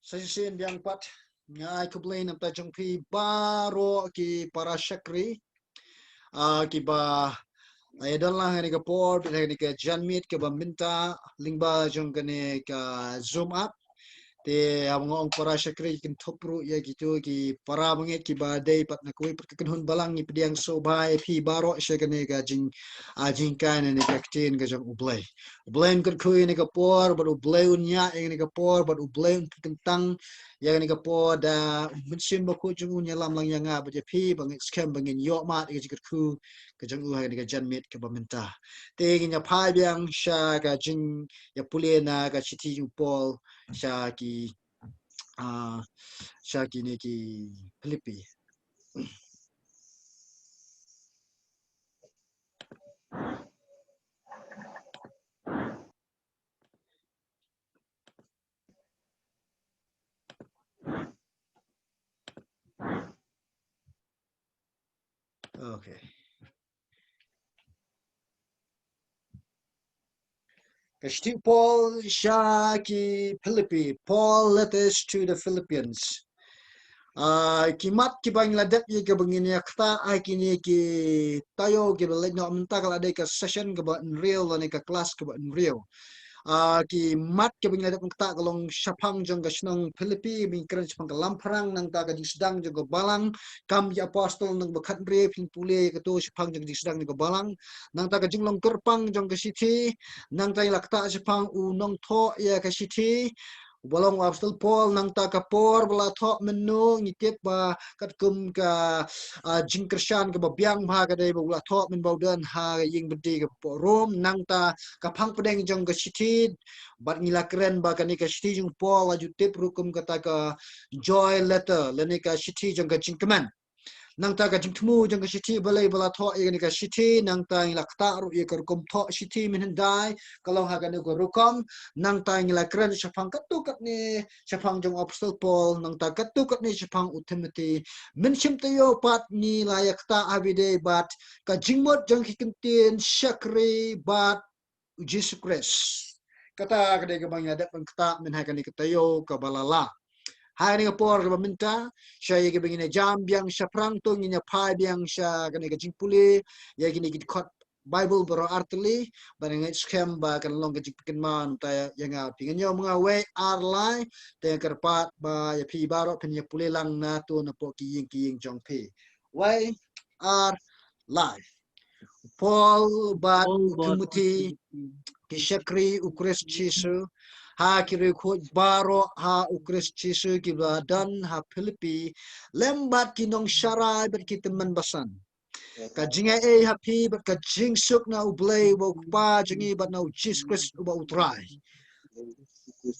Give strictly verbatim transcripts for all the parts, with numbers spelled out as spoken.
Sa shisien biang pat nga ai khublei na bynta jong phi baroh ki para shakri, ah, kiba, ah, ïa don lang ha kane ka por, bad ha kane ka janmiet kaba mynta lyngba jong kane ka Zoom app. Te haba nga ong para shakri, ki kynthup ruh ïa kito ki para bangeit kiba dei pat na kawei pat ka kynhun balang. Ngi pdiang sngewbha ïa phi baroh sha kane ka jing, ah, jinghikai na kane ka ktien ka jong U Blei. U Blei un kyrkhu ïa kane ka por, bad U Blei un ñiah ïa kane ka por, bad U Blei un pynkyntang ïa kane ka por da U Mynsiem Bakhuid jong u un ïalam lang ïa nga bad ïa phi, ba ngin skhem, ba ngin ïoh mad ïa ka jingkyrkhu ka jong u ha kane ka janmiet kaba mynta. Te ngin ïa phai biang sha ka jingïapule na ka shithi jong u Paul sha ki, ah, sha kine ki Philippi. Okay. Ka shithi Paul sha ki Philippi, Paul letters to the Philippians. Ah, ki mat kiba ngi la dep ïa kaba ngin ïa ktah ha kine ki taïew kiba leit noh mynta, ka la dei ka session kaba hynriew lane ka class kaba hynriew. Ah, ki mat kiba ngi la dep ktah ka long shaphang jong ka shnong Philippi, ba ngi kren shaphang ka lamphrang, nangta ka jingsdang jong ka balang, Kam ki Apostol lynnong ba khathynriew, phin pule ïa kato shaphang jong ka jingsdang jong ka balang, nangta ka jinglong kyrpang jong ka shithi, nangta ngi la ktah shaphang u nongthoh ïa ka shithi uba long u Apostol Paul, nangta ka por ba la thoh mynno, ngi tip ba katkum ka, ah, jingkyrshan kaba biang bha ka dei ba u la thoh mynba u don ha ka ïing bynta kaba hapoh Rom, nangta ka phang pdeng jong ka shithi, bad ngi la kren ba kane ka shithi jong u Paul la ju tip ruh kum kata ka joy letter lane ka shithi jong ka jingkmen. Nangta ka jingthmu jong ka shithi, balei ba la thoh ïa kane ka shithi, nangta ngi la ktah ruh ïa ka rukom thoh shithi mynhyndai, ka long ha kano ka rukom, nangta ngi la kren shaphang katto katne shaphang jong u Apostol Paul, nangta katto katne shaphang u Timothy. Mynshem taïew pat ngi la ïa ktah ha ba ïadei bad ka jingmut jong ki ktien shakri bad u Jisu Khrist. Kata ka dei kaba ngi la dep ban ktah mynha kane ka taïew kaba la lah. Ha kane ka por kaba mynta, sha ïa kaba ngin ïa jam biang shaphrang, to ngin ïa phai biang sha kane ka jingpule ïa kine ki dkhot Baibl baroh artylli, bad nga ngeit skhem ba kan long ka jingpynkynmaw na bynta ïa nga bad phi. Ngan ïoh ma nga wei ar lai, te nga kyrpad ba ïa phi baroh phin ïa pule lang na to napoh ki ïing ki ïing jong phi. Wei ar lai. Paul bad Paul bad Timothy, Timothy, ki shakri u Khrist Jisu, ha ki riewkhuid baroh ha u Khrist Jisu kiba don ha Philippi, lem bad ki nongsharai bad ki tymmen basan. Ka jingaiei ha phi bad ka jingsuk na U Blei uba u Kpa jong ngi bad na u Jisu Khrist uba u Trai.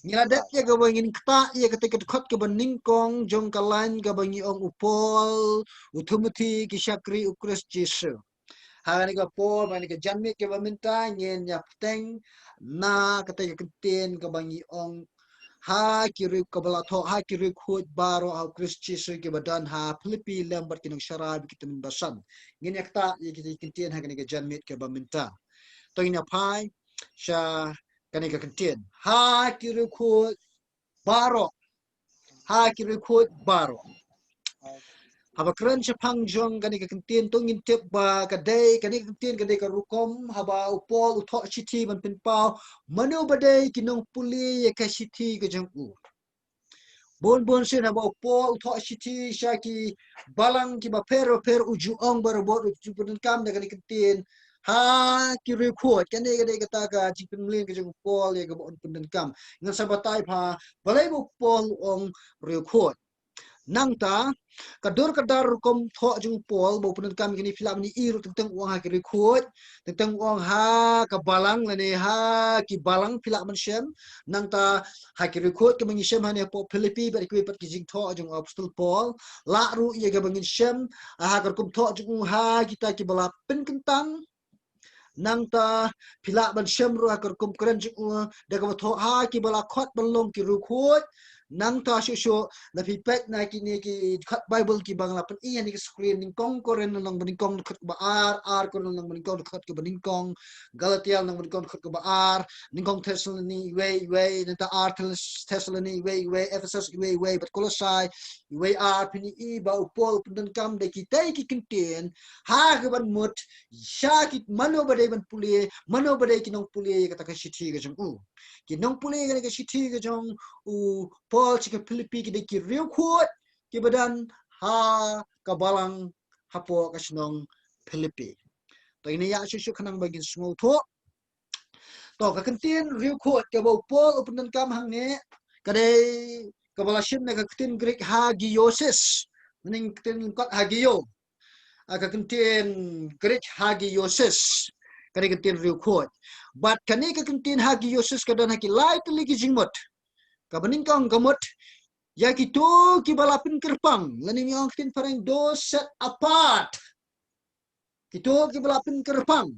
Ngi la dep ïa kaba ngin ktah ïa kata ka dkhot kaba nyngkong jong ka lain kaba ngi ong u Paul, u Timothy, ki shakri u Khrist Jisu. Ha kane ka por, ha kane ka janmiet kaba mynta, ngin ïa bteng na kata ka kyntien kaba ngi ong ha ki riew, kaba la thoh ha ki riewkhuid baroh ha u Khrist Jisu kiba don ha Philippi lem bad ki nongsharai bad ki tymmen basan. Ngin ïa ktah ïa kata ka kyntien ha kane ka janmiet kaba mynta. To ngin ïa phai sha kane ka kyntien. Ha ki riewkhuid baroh. Ha ki riewkhuid baroh. Haba kren shaphang jong kane ka kyntien, to ngin tip ba ka dei, kane ka kyntien ka dei ka rukom haba u Paul u thoh shithi ban pynpaw mano ba dei ki nongpule ïa ka shithi ka jong u. Bun bun sien haba u Paul u thoh shithi sha ki balang kiba pher bapher, u ju ong barabor, u ju pyndonkam da kane ka kyntien ha ki riewkhuid. Kane ka dei kata ka jingpynmlien ka jong u Paul ïa kaba un pyndonkam. Ngan sa batai bha balei ba u Paul u ong riewkhuid. Nangta ka dur ka dar rukom thoh jong u Paul ba u pyndonkam kine, phi lah ban ïohi ruh teng teng u ong ha ki riewkhuid, teng teng u ong ha ka balang lane ha ki balang, phi lah ban shem. Nangta ha ki riewkhuid kaba ngi shem hangne hapoh Philippi bad kiwei pat ki jingthoh jong u Apostol Paul, lah ruh ïa kaba ngin shem ha ka rukom thoh jong u ha kita kiba la pynkyntang. Nangta phi lah ban shem ruh ha ka rukom kren jong u da kaba thoh ha kiba la khot ban long ki riewkhuid, Nangta shuh shuh, lada phi peit na kine ki dkhot Baibl kiba nga la pyni ha kane ka screen, Nyngkong Korinth lynnong ba nyngkong dkhot kaba ar, Ar Korinth lynnong ba nyngkong dkhot kaba nyngkong, Galatia lynnong ba nyngkong dkhot kaba ar, Nyngkong Thessaloni wei wei, nangta Ar Thess-, Thessaloni wei wei, Ephesos wei wei, bad Kolosai wei ar, phin ïohi ba u Paul u pyndonkam da kitei ki kyntien ha kaban mut sha ki mano ba dei ban pule, mano ba dei ki nongpule ïa kata ka shithi ka jong u. Ki nongpule ïa kane ka shithi ka jong u Paul sha ki Philippi ki dei ki riewkhuid kiba don ha ka balang hapoh ka shnong Philippi. To ngin ïa shuh shuh khnang ba ngin sngewthuh. To ka kyntien riewkhuid kaba u Paul u pyndonkam hangne ka dei kaba la shim na ka kyntien Greek hagiographies. Mynta ka kyntien lyngkot hagio. Ah, ka kyntien Greek hagiographies. Ka dei ka kyntien riewkhuid. Bad kane ka kyntien hagiographies ka don ha ki lai tylli ki jingmut. Kaba nyngkong ka mut ïa kito kiba la pynkyrpang, lane ngi ong ka kyntien phareng those set apart. Kito kiba la pynkyrpang.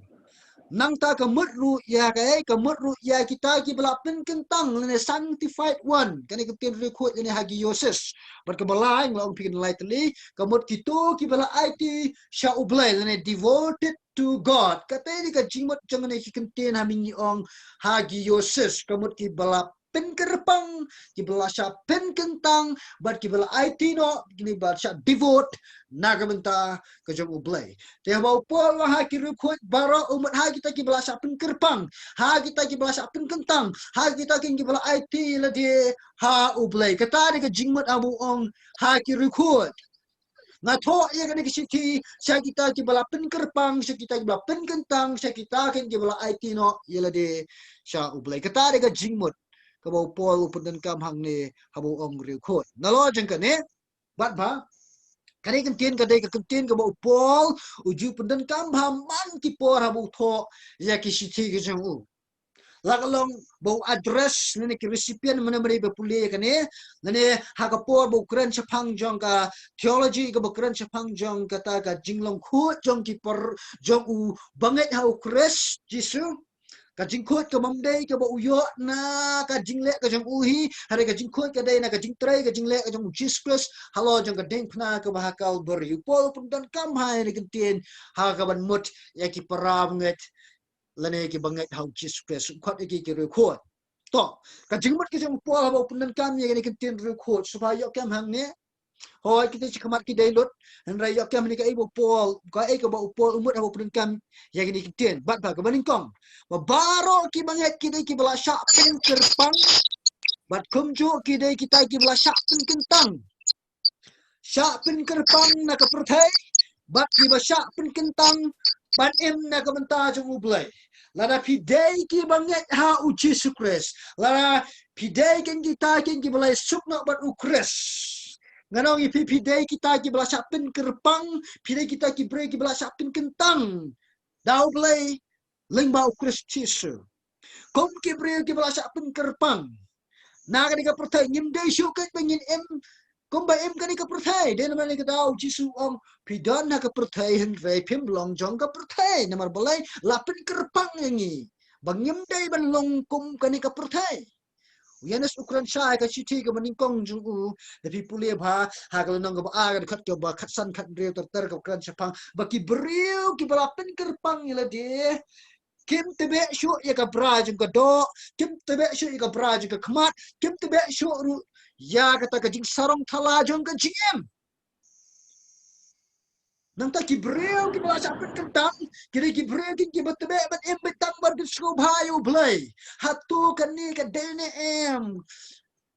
Nangta ka mut ruh ïa kaei, ka mut ruh ïa kita kiba la pynkyntang, lane sanctified one. Kane ka kyntien riewkhuid lane hagiographies. Bad kaba lai, nga la ong phi ka dei lai tylli, ka mut kito kiba la aiti sha U Blei, lane devoted to God. Kata ka dei ka jingmut jong kane ka kyntien ha mynta ngi ong hagiographies. Ka mut kiba la pynkyrpang, kiba la shah pynkyntang, bad kiba la aiti noh, kiba la shah devote na ka bynta ka jong U Blei. Te haba u Paul u ong ha ki riewkhuid baroh, u mut ha kita kiba la shah pynkyrpang, ha kita kiba la shah pynkyntang, ha kita kiba la aiti lade ha U Blei. Kata ka dei ka jingmut haba u ong ha ki riewkhuid. Nga thoh ïa kane ka shithi sha kita kiba la pynkyrpang, sha kita kiba la pynkyntang, sha kita kiba la aiti noh ïa lade sha U Blei. Kata ka dei ka jingmut kaba u Paul u pyndonkam hangne haba u ong riewkhuid. Nalor jong kane, bad ba kane ka kyntien ka dei ka kyntien kaba u Paul u ju pyndonkam ha man ki por haba u thoh ïa ki shithi ka jong u. La ka long ba u address lane ki recipient, mano mano ba pule ïa kane, lane ha ka por ba u kren shaphang jong ka theology, kaba kren shaphang jong kata ka jinglong khuid jong ki por jong u bangeit ha U Khrist Jisu. Ka jingkhuid ka bym dei kaba u ïoh na ka jingleh ka jong u hi, hynrei ka jingkhuid ka dei na ka jingtrei ka jingleh ka jong U Jisu Khrist halor jong ka diengphna kaba ha Kalbari. U Paul u pyndonkam ha kane ka kyntien ha kaban mut ïa ki para bangeit lane ki bangeit ha U Jisu Khrist, u khot ïa ki ki riewkhuid. To, ka jingmut ka jong u Paul haba u pyndonkam ïa kane ka kyntien riewkhuid, sngewbha ïoh kem hangne. Hooid, kita shi khmat ki dei lut, hynrei ïoh kem hangne kaei ba u Paul, kaei kaba u Paul u mut haba u pyndonkam ïa kane ka kyntien. Bad ba kaba nyngkong, ba baroh ki bangeit ki dei kiba la shah pynkyrpang, bad kumjuh ki dei kita kiba la shah pynkyntang. Shah pynkyrpang na ka pyrthei, bad kiba shah pynkyntang ban im na ka bynta jong U Blei. Lada phi dei ki bangeit ha U Jisu Khrist, lada phi dei kin kita kin kiba la ïasuk noh bad U Khrist, ngan ong ïa phi, phi dei kita kiba la shah pynkyrpang, phi dei kita ki briew kiba la shah pynkyntang da U Blei lyngba U Khrist Jisu. Kum ki briew kiba la shah pynkyrpang na kane ka pyrthei, ngim dei shuh kat ba ngin im kumba im kane ka pyrthei. Dei namar kata U Jisu u ong, phi don ha ka pyrthei hynrei phim long jong ka pyrthei. Namar balei? La pynkyrpang ïa ngi ba ngim dei ban long kum kane ka pyrthei. U Ïoannis u kren shai ha ka shithi kaba nyngkong jong u, lada phi pule bha ha ka lynnong kaba ar, ka dkhot kaba khatsan, khathynriew ter ter, kaba kren shaphang ba ki briew kiba la pynkyrpang ïa lade kim tbeh shuh ïa ka bra jong ka doh, kim tbeh shuh ïa ka bra jong ka khmat, kim tbeh shuh ruh ïa kata ka jingsarong thala jong ka jingim. Nangta ki briew kiba la shah pynkyntang ki dei ki briew kiba tbeh ban im beit tang ban pynsngewbha ïa U Blei. Hato kane ka dei ne em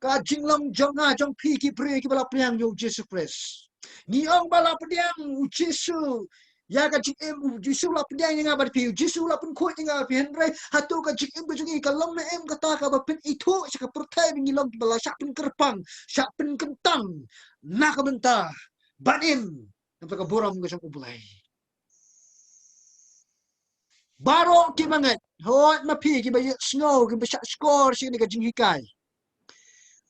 ka jinglong jong nga jong phi ki briew kiba la pdiang ïa U Jisu Khrist? Ngi ong ba la pdiang U Jisu ïa ka jingim, U Jisu la pdiang ïa nga bad phi, U Jisu la pynkhuid ïa nga bad phi, hynrei hato ka jingim ka jong ngi ka long ne em kata kaba pynithuh sha ka pyrthei ba ngi long kiba la shah pynkyrpang, shah pynkyntang na ka bynta ban im na ka bynta ka burom ka jong U Blei? Baroh ki bangeit, hooid ma phi kiba ïohsngew, kiba shah shkor sha kane ka jinghikai.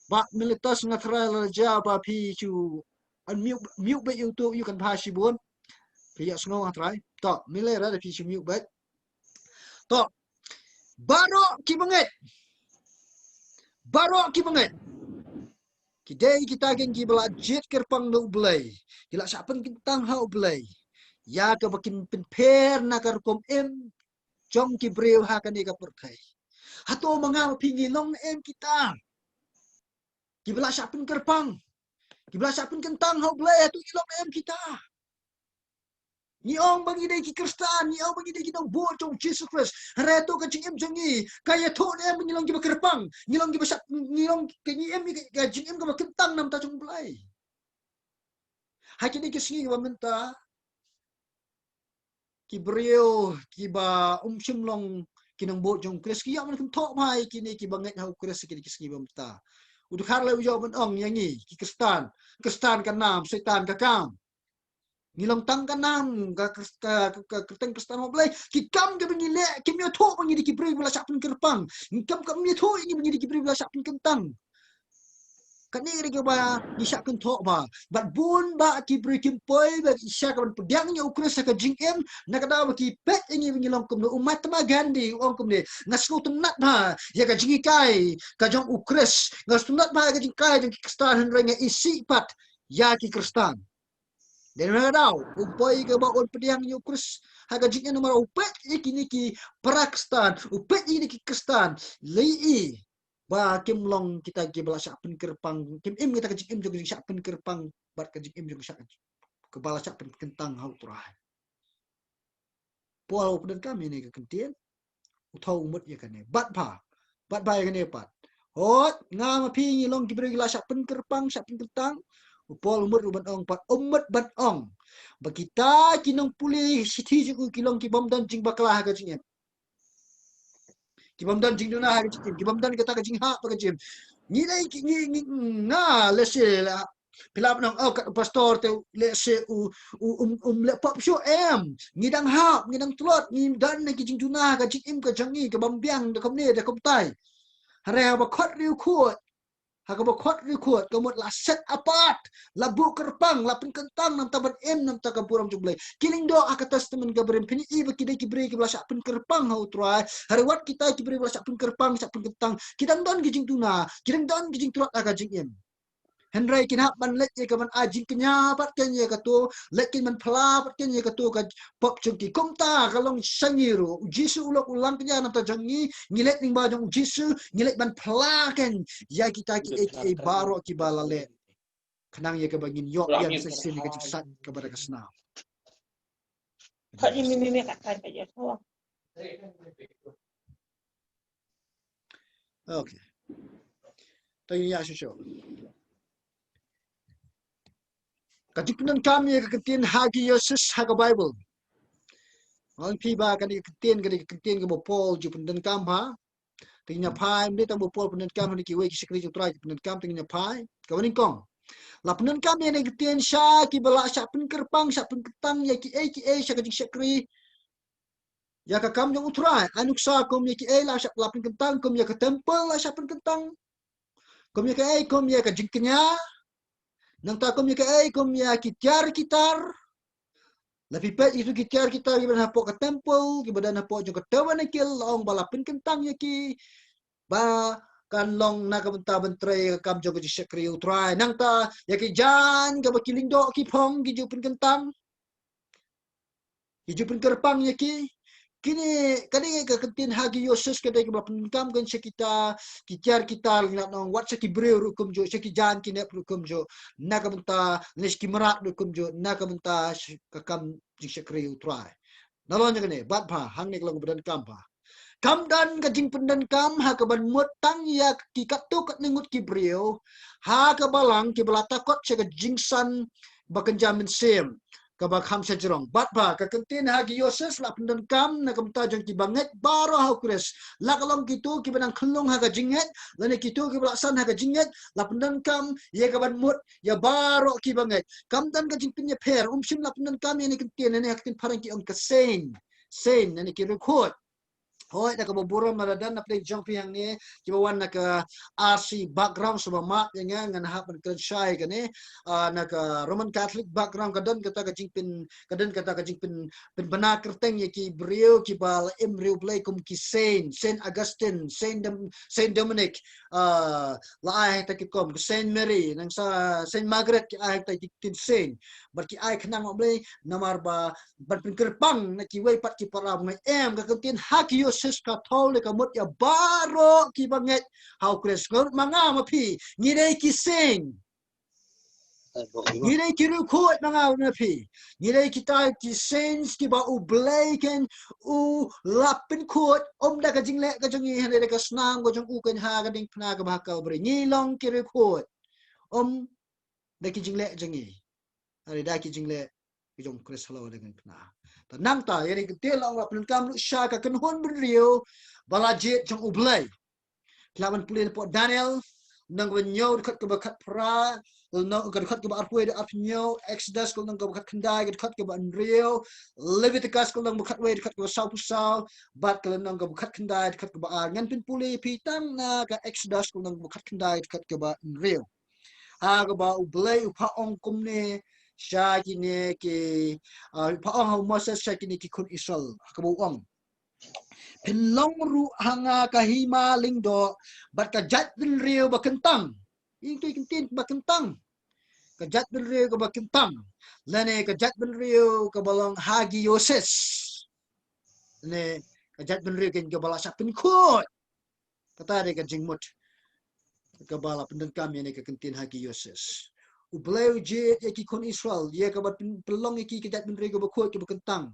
Bah Miletus, nga tharai la jia ba phi shu unmute, mute beit YouTube, ïa kan bha shibun. Phi ïohsngew nga tharai. To, Mile, lada phi shu mute beit. To, baroh ki bangeit, baroh ki bangeit Ki dei kita kein kiba la jied kyrpang na U Blei. Ki la shah pynkyntang ha U Blei. Ïa kaba kin pynpher na ka rukom im jong ki briew ha kane ka pyrthei. Hato ma nga ma phi ngi long ne em kita kiba la shah pynkyrpang, kiba la shah pynkyntang ha U Blei, hato ngi long ne em kita? Ngi ong ba ngi dei ki Khristan, ngi ong ba ngi dei ki nongbud jong Jisu Khrist. Hynrei hato ka jingim jong ngi ka ïathuh ne em ba ngi long kiba kyrpang, ngi long kiba shah, ngi long ka, ngi im ka, ka jingim kaba kyntang na bynta jong U Blei? Ha kine ki sngi kiba mynta, ki briew kiba um shym long ki nongbud jong U Khrist, ki ïoh ban kynthoh bha ïa kine kiba ngeit ha U Khrist ha kine ki sngi kiba mynta. U dkhar lei u ïoh ban ong ïa ngi ki Khristan, Khristan ka nam, Soitan ka kam. Ngi long tang ka nam, ka Khris-, ka, ka, ka kyrteng Khristan, hynrei ki kam kiba ngi leh kim ïathuh ba ngi dei ki briew ba la shah pynkyrpang. Ki kam kam ïathuh ïa ngi ba ngi dei ki briew ba la shah pynkyntang. Kane ka dei kaba ngi shah kynthoh bha. Bad bun bah ki briew kim poi ba ki shah ka ban pdiang ïa U Khrist ha ka jingim, na ka daw ba ki peit ïa ngi ba ngi long kumno. U Mahatma Gandhi u ong kumne, nga sngewtynnat bha ïa ka jinghikai ka jong U Khrist, nga sngewtynnat bha ïa ka jinghikai jong ki Khristan, hynrei nga isih pat ïa ki Khristan. Dei na ka daw u poi kaba un pdiang ïa U Khrist ha ka jingim, namar u peit ïa kine ki para Khristan, u peit ïa kine ki Khristan, lei i ba kim long kita kiba la shah pynkyrpang, kim im kita ka jingim jong ka jingshah pynkyrpang bad ka jingim jong ka shah, kaba la shah pynkyntang ha U Trai. Paul u pyndonkam ïa kane ka kyntien, u thaw u mut ïa kane. Bad pha, bad pha ïa kane pat, hooid nga ma phi ngi long ki briew ki la shah pynkyrpang, shah pynkyntang. U Paul u mut ruh ban ong pat, u mut ban ong ba kita ki nongpule shithi jong u ki long ki bym don jingbakla ha ka jingim, ki bym don jingduna ha ka jingim, ki bym don kata ka jinghap ha ka jingim. Ngi dei ki, ngi, ngi, nga lehse la phi lah ban ong, oh, ka pastor te lehse u, u, um, um leh pop shuh, em. Ngi dang hap, ngi dang tlot, ngi don na ki jingduna ha ka jingim ka jong ngi, ka bym biang da kumne da kumtai. Hynrei haba khot riewkhuid, ha kaba khot riewkhuid, ka mut la set apart, la buh kyrpang, la pynkyntang na bynta ban im na bynta ka burom jong U Blei. Ki lyngdoh ha ka Testament kaba rim, phin ïohi ba ki dei ki briew kiba la shah pynkyrpang ha U Trai. Hynrei wat kita ki briew ba la shah pynkyrpang, shah pynkyntang, ki dang don ki jingduna, ki dang don ki jingtlot ha ka jingim. Hynrei kin hap ban leit ïa ka ban ai jingkñia pat kein ïa kato, leit kein ban phla pat kein ïa kato ka pop jong ki. Kumta ka long sha ngi ruh. U Jisu u long u langkñia na bynta jong ngi, ngi leit lyngba jong u Jisu, ngi leit ban phla kein ïa kita kiei kiei baroh kiba la leh, khnang ïa kaba ngin ïoh ïa ka shisien ka jingsat kaba da ka snam. Okay. To ïa shuh shuh. Ka jingpyndonkam ïa ka kyntien hagios ha ka Baibl. Ngan phi ba kane ka kyntien, kane ka kyntien kaba Paul ju pyndonkam ha. Te ngin ïa phai, ym dei tang ba Paul pyndonkam, ha kiwei ki shakri jong U Trai ki pyndonkam, te ngin ïa phai. Kaba nyngkong, la pyndonkam ïa kane ka kyntien sha kiba la shah pynkyrpang, shah pynkyntang ïa kiei kiei sha ka jingshakri ïa ka kam jong U Trai. Ai nuksa kum ïa kiei la shah, la pynkyntang, kum ïa ka templ la shah pynkyntang, kum ïa kaei, kum ïa ka jingkñia. Nangta kum ïa kaei, kum ïa ki tiar ki tar. La phi peit ïa kitu ki tiar ki tar kiba don hapoh ka templ, kiba don hapoh jong ka tabernacle, la ong ba la pynkyntang ïa ki ba kan long na ka bynta ban trei ïa ka kam jong ka jingshakri U Trai. Nangta ïa ki jaiñ kaba ki lyngdoh ki phong ki ju pynkyntang, ki ju pynkyrpang ïa ki. Kine, kane ka kyntien hagios ka dei kaba la pyndonkam kein sha kita ki tiar ki tar, ngi lah ban ong, wat sha ki briew ruh kumjuh, sha ki jaiñ ki nep ruh kumjuh, na ka bynta, lane sha ki mrad ruh kumjuh, na ka bynta sh-, ka kam jingshakri U Trai. Nalor ïa kane, bad pha, hangne ka long kaba donkam pha. Kam don ka jingpyndonkam ha kaban mut tang ïa ki katto katne ngut ki briew ha ka balang kiba la takot sha ka jingsan ba kynja mynsiem kaba kham shajrong. Bad pha, ka kyntien hagios la pyndonkam na ka bynta jong kiba ngeit baroh ha U Khrist. La ka long kito kiba nang khyllung ha ka jingngeit, lane kito kiba la san ha ka jingngeit, la pyndonkam ïa kaban mut ïa baroh kiba ngeit. Kam don ka jingpynïapher, um shym la pyndonkam ïa kane ka kyntien, lane ha ka ktien phareng ki ong ka saint. Saint, lane ki riewkhuid. Hooid, da kaba burom, la don na pdeng jong phi hangne kiba wan na ka R C background, sngewbha map ïa nga, ngan hap ban kren shai kane. Ah, na ka Roman Catholic background ka don kata ka jingpyn, ka don kata ka jingpyn, pynbna kyrteng ïa ki briew kiba la im riewblei kum ki saint, Saint Augustine, Saint Dom-, Saint Dominic, ah, la ai ha kita ki rukom, Saint Mary, nang sa Saint Margaret, ki ai ha kita ki ktien saint. Bad ki ai khnang, ong Blei, namar ba ban pynkyrpang na kiwei pat ki para bangeit. Em, ka kyntien hagios ka thew leh ka mut ïa baroh ki bangeit ha U Khrist. Nga ruh ma nga ma phi, ngi dei ki saint. Ngi dei ki riewkhuid ma nga ma phi. Ngi dei kita ki saints kiba U Blei kein u la pynkhuid, ym da ka jingleh ka jong ngi, hynrei da ka snam ka jong u kein ha ka diengphna kaba ha Kalbari. Ngi long ki riewkhuid, ym da ki jingleh jong ngi, hynrei da ki jingleh ki jong U Khrist halor ka diengphna. Te nangta, ïa kane ka ktien la ong, la pyndonkam ruh sha ka kynhun bynriew ba la jied jong U Blei. Lah ban pule hapoh Daniel, lynnong kaba hynñiew, dkhot kaba khatphra, lynnong, ka dkhot kaba arphew, arphew hynñiew, Exodus, ka lynnong kaba khatkhyndai, ka dkhot kaba hynriew, Leviticus, ka lynnong kaba khatwei, dkhot kaba sawphew saw, bad ka lynnong kaba khatkhyndai, dkhot kaba ar. Ngan pynpule ïa phi tang na ka Exodus, ka lynnong kaba khatkhyndai, dkhot kaba hynriew. Ha kaba U Blei u phah ong kumne sha kine ki, ah, u phah ong ha u Moses sha kine ki khun Israel, ha kaba u ong: Phin long ruh ha nga ka hima lyngdoh bad ka jaitbynriew ba kyntang. Ïa kito ki kyntien ba kyntang. Ka jaitbynriew kaba kyntang, lane ka jaitbynriew kaba long hagioses, lane ka jaitbynriew kein kaba la shah pynkhuid. Kata dei ka jingmut kaba la pyndonkam ïa kane ka kyntien hagioses. U Blei u jied ïa ki khun Israel, ïa kaba pyn-, pynlong ïa ki ka jaitbynriew kaba khuid, kaba kyntang.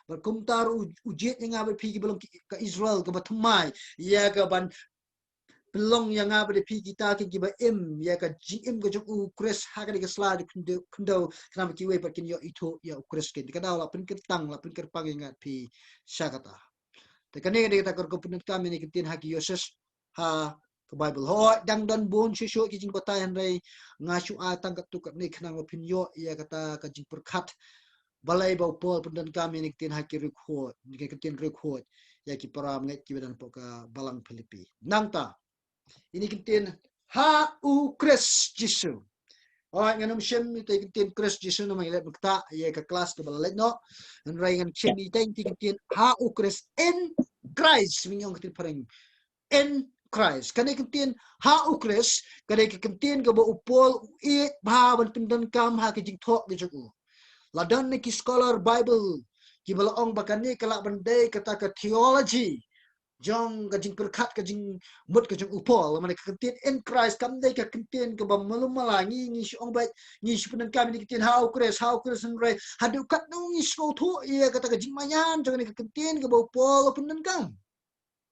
Bad kumta ruh u, u jied ïa nga bad phi kiba long ki, ka Israel kaba thymmai, ïa kaban pynlong ïa nga bad phi kita ki, kiba im ïa ka jingim ka jong U Khrist ha kane ka sla jong khyndew, khyndew, khnang ba kiwei pat kin ïoh ithuh ïa U Khrist kein. Te ka daw la pynkyrteng, la pynkyrpang ïa nga bad phi sha kata. Te kane ka dei kata ka rukom pyndonkam ïa kane ka kyntien hagioses ha ka Baibl. Hooid, dang don bun shuh shuh ki jingbatai, hynrei nga shu ai tang katto katne khnang ba phin ïoh ïa kata ka jingpyrkhat balei ba u Paul u pyndonkam ïa kane ka kyntien ha ki riewkhuid, ïa kane ka kyntien riewkhuid, ïa ki para bangeit kiba don hapoh ka balang Philippi. Nangta, ïa kane ka kyntien ha U Khrist Jisu. Hooid, ngan ym shim ïa kane ka kyntien Khrist Jisu namar ngi la leit mynta ïa ka klas kaba la leit noh. Hynrei ngan shim ïa kane ka kyntien ha U Khrist, in Christ, ba ngi ong ka ktien phareng. In Christ. Kane ka kyntien ha U Khrist ka dei ka kyntien kaba u Paul u ïeit bha ban pyndonkam ha ka jingthoh ka jong u. La don na ki scholar Bible kiba la ong ba kane ka lah ban dei kata ka theology jong ka jingpyrkhat, ka jingmut ka jong u Paul. Lane ka kyntien in Christ kam dei ka kyntien kaba malu mala. Ngi, ngi shu ong beit, ngi shu pyndonkam ïa kane ka kyntien ha U Khrist, ha U Khrist, hynrei haduh katno ngi sngewthuh ïa kata ka jingmaïan jong kane ka kyntien kaba u Paul u pyndonkam.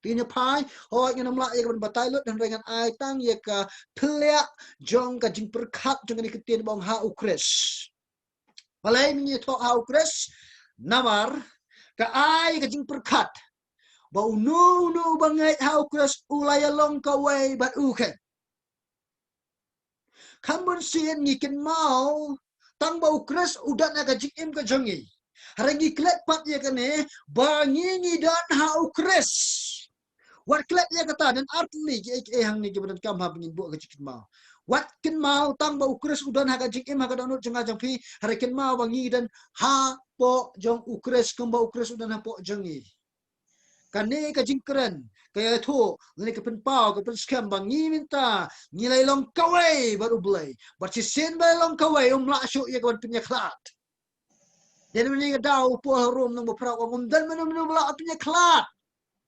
Te ngi phai, hooid, ngan ym lah ïa kaban batai lut, hynrei ngan ai tang ïa ka pynlong jong ka jingpyrkhat jong kane ka kyntien ba ong ha U Khrist. Balei ngi thoh ha U Khrist? Namar ka ai ka jingpyrkhat ba uno uno uba ngeit ha U Khrist u la ïalong kawei bad u kein. Kham bun sien ngi kynmaw tang ba U Khrist u don ha ka jingim ka jong ngi. Hynrei ngi klet pat ïa kane ba ngi, ngi don ha U Khrist. Wat klet ïa kata, don artylli kiei kiei hangne kiba donkam ha ba ngin buh ka jingkynmaw. Wat kynmaw tang ba U Khrist u don ha ka jingim, ha ka dohnud jong nga jong phi, hynrei kynmaw ba ngi don hapoh jong U Khrist kumba U Khrist u don hapoh jong ngi. Kane ka jingkren, ka ïathuh, lane ka pynpaw, ka pynskhem ba ngi mynta ngi la ïalong kawei bad U Blei. Bad shisien ba ïalong kawei, um lah shuh ïa kaban pynïakhlad. Dei na kane ka daw u Paul ha Rom lynnong ba phra u ong, um don mano mano ba lah pynïakhlad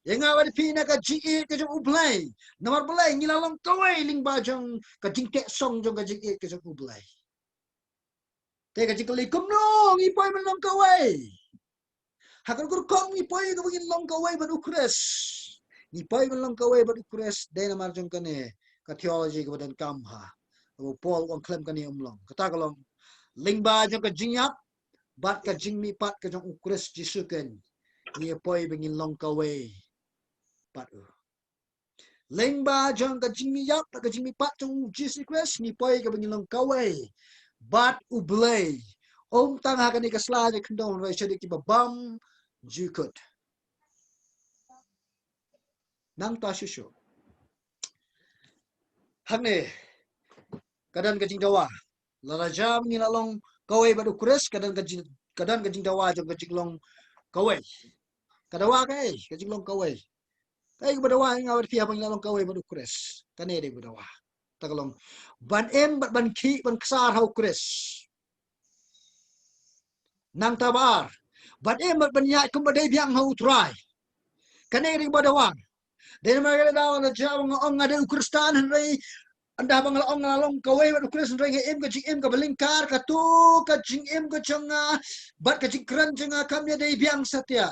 ïa nga bad phi na ka jingïeit ka jong U Blei. Namar balei? Ngi la long kawei lyngba jong ka jingteh song jong ka jingïeit ka jong U Blei. Te ka jingkylli, kumno ngi poi ban long kawei? Ha ka rukom ngi poi kaba ngin long kawei bad U Khrist. Ngi poi ban long kawei bad U Khrist dei namar jong kane ka theology kaba donkam ha. Kaba u Paul u ong khlem kane um long. Kata ka long lyngba jong ka jingïap bad ka jingmihpat ka jong U Khrist Jisu kein, ngi poi ba ngin long kawei bad u. Lyngba jong ka jingmihïap bad ka jingmihpat jong U Jisu Khrist, ngi poi kaba ngin long kawei bad U Blei. Ym tang ha kane ka sla ne khyndew, hynrei shaduh kiba bymjukut. Nangta shuh shuh, hangne ka don ka jingdawa. Lada jia ba ngi la long kawei bad U Khrist, ka don ka jing, ka don ka jingdawa jong ka jinglong kawei. Ka dawa kaei? Ka jinglong kawei. Kaei kaba dawa ïa nga bad phi haba ngi la long kawei bad U Khrist? Kane dei kaba dawa. Ta ka long ban im bad ban khih ban ksar ha U Khrist. Nangta ba ar, ban im bad ban ïaid kumba dei biang ha U Trai. Kane dei kaba dawa. Dei namar kata lada jia ba nga ong nga dei u Khristan, hynrei ynda ba nga la ong nga la long kawei bad U Khrist, hynrei nga im ka jingim kaba lyngkar, kato ka jingim ka jong nga bad ka jingkren jong nga kam ïadei biang satia.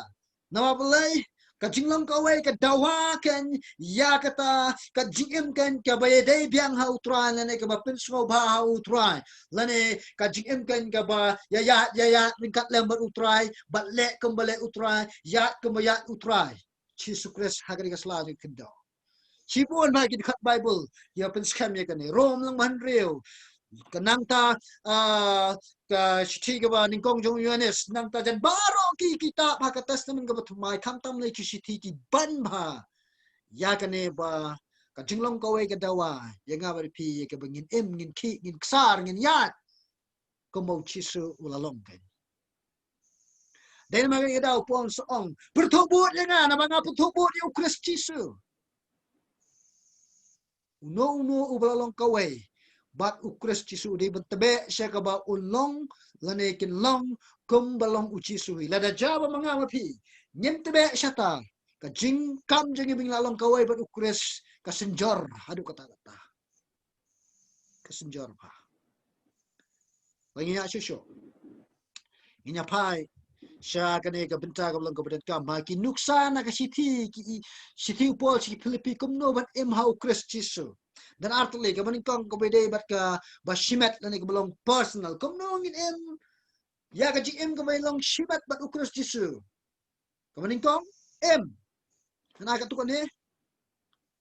Namar balei? Ka jinglong kawei ka dawa kein ïa kata ka jingim kein kaba ïadei biang ha U Trai, lane kaba pynsngewbha ha U Trai, lane ka jingim kein kaba ïaid, ïaid ryngkat lem bad U Trai, bad leh kumba leh U Trai, ïaid kumba ïaid U Trai Jisu Khrist ha kane ka sla jong ka khyndew. Shibun bha ki dkhot Baibl ïa pynskhem ïa kane. Rom lynnong ba hynriew, ka nangta, ah, ka shithi kaba nyngkong jong u Ïoannis, nangta jan baroh ki kitab ha ka Testament kaba thymmai, khamtam lei ki shithi, ki ban bha ïa kane ba ka jinglong kawei ka dawa ïa nga bad phi ïa kaba ngin im, ngin khih, ngin ksar, ngin ïaid kumba U Jisu u la long kein. Dei namar kata u Paul u ong, pyrthuh bud ïa nga, naba nga pyrthuh bud ïa U Khrist Jisu. Uno uno uba la long kawei bad U Khrist Jisu u dei ban tbeh sha kaba un long, lane kin long kumba long U Jisu hi. Lada jia ba ma nga ma phi ngim tbeh shata, ka jingkam jong ngi ba ngi la long kawei bad U Khrist ka synjor haduh katta katta. Ka synjor bha. Ba ngin ïa shuh shuh, ngin ïa phai sha kane ka bynta kaba long kaba donkam ha ki nuksa na ka shithi, ki shithi u Paul sha ki Philippi, kumno ban im ha U Khrist Jisu. Don ar tylli, kaba nyngkong kaba dei bad kaba shimet lane kaba long personal. Kumno ngin im ïa ka jingim kaba long shimet bad U Khrist Jisu. Kaba nyngkong, im. Hana katu kane,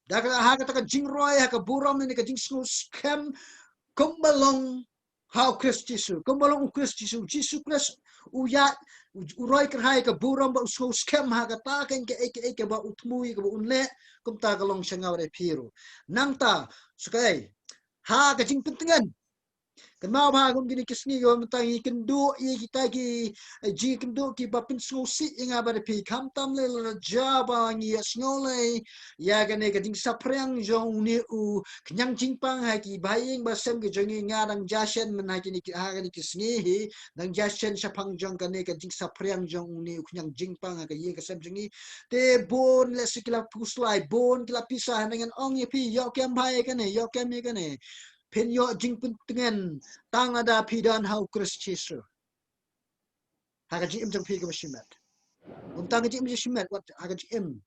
da ka, ha kata ka jingroi, ha ka burom ne ka jingsngewskhem kumba long ha U Khrist Jisu, kumba long U Khrist Jisu. Jisu Khrist u ïa, u, u roi kyrhai ka burom bad u sngewskhem ha kata kein kaei kaei kaba u thmu, kaba un leh, kumta ka long sha nga bad phi ruh. Nangta, shu kaei, ha ka jingpyntngen, kynmaw bha kum kine ki sngi, ïoh mynta ngi kynduh ïa kita ki, eh, jingkynduh kiba pynsngewsih ïa nga bad phi, khamtam lei lada jia ba ngi ïa sngew lei ïa kane ka jingsaphriang jong une u khñiang jingpang ha ki bahaïing bahasem ki jong ngi. Nga dang jia shen mynta ha kine ki, ha kine ki sngi hi, dang jia shen shaphang jong kane ka jingsaphriang jong une u khñiang jingpang ha ka ïing ka sem jong ngi. Te bun lehse ki la phuslai, bun ki la pisa, hynrei ngan ong ïa phi, ïoh kem bha ïa kane, ïoh kem ïa kane. Phin ïoh jingpyntngen tang lada phi don ha U Khrist Jisu. Ha ka jingim jong phi kaba shimet. Ym tang ka jingim jong shimet, wat ha ka jingim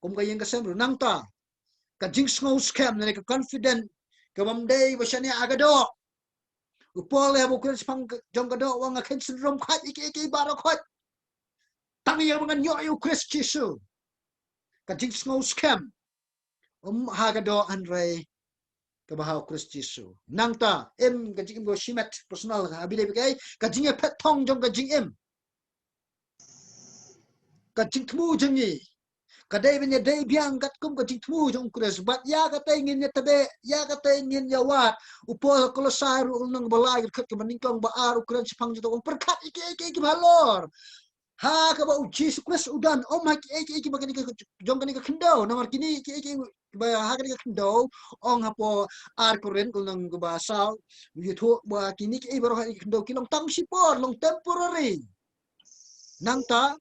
kum ka ïing ka sem ruh. Nangta ka jingsngewskhem ne ka confident kabym dei ba shaniah ha ka doh. U Paul ïa ba u kren shaphang jong ka doh, u ong nga kheiñ synrum khoit ïa kiei kiei baroh khoit, tang ïa ba ngan ïoh ïa U Khrist Jisu. Ka jingsngewskhem, ym ha ka doh hynrei kaba ha U Khrist Jisu. Nangta im ka jingim kaba shimet, personal, ha bynta ba kaei, ka jingïaphet thong jong ka jingim, ka jingthmu jong ngi ka dei ban ïadei biang katkum ka jingthmu jong U Khrist. Bad ïa kata ngin ïa tbeh, ïa kata ngin ïa wad. U Paul ha Kolosai ruh lynnong ba lai, ka dkhot kaba nyngkong, ba ar, u kren shaphang jong kata, u ong pyrkhat ïa kiei kiei kiba halor, ha kaba U Jisu Khrist u don, ym ha kiei kiei kiba kane ka, jong kane ka khyndew. Namar kine kiei kiei kiba ha kane ka khyndew, ong hapoh ar Korinth lynnong kaba saw, u ïathuh ba kine kiei baroh ha kane ka khyndew ki long tang shipor, long temporary. Nangta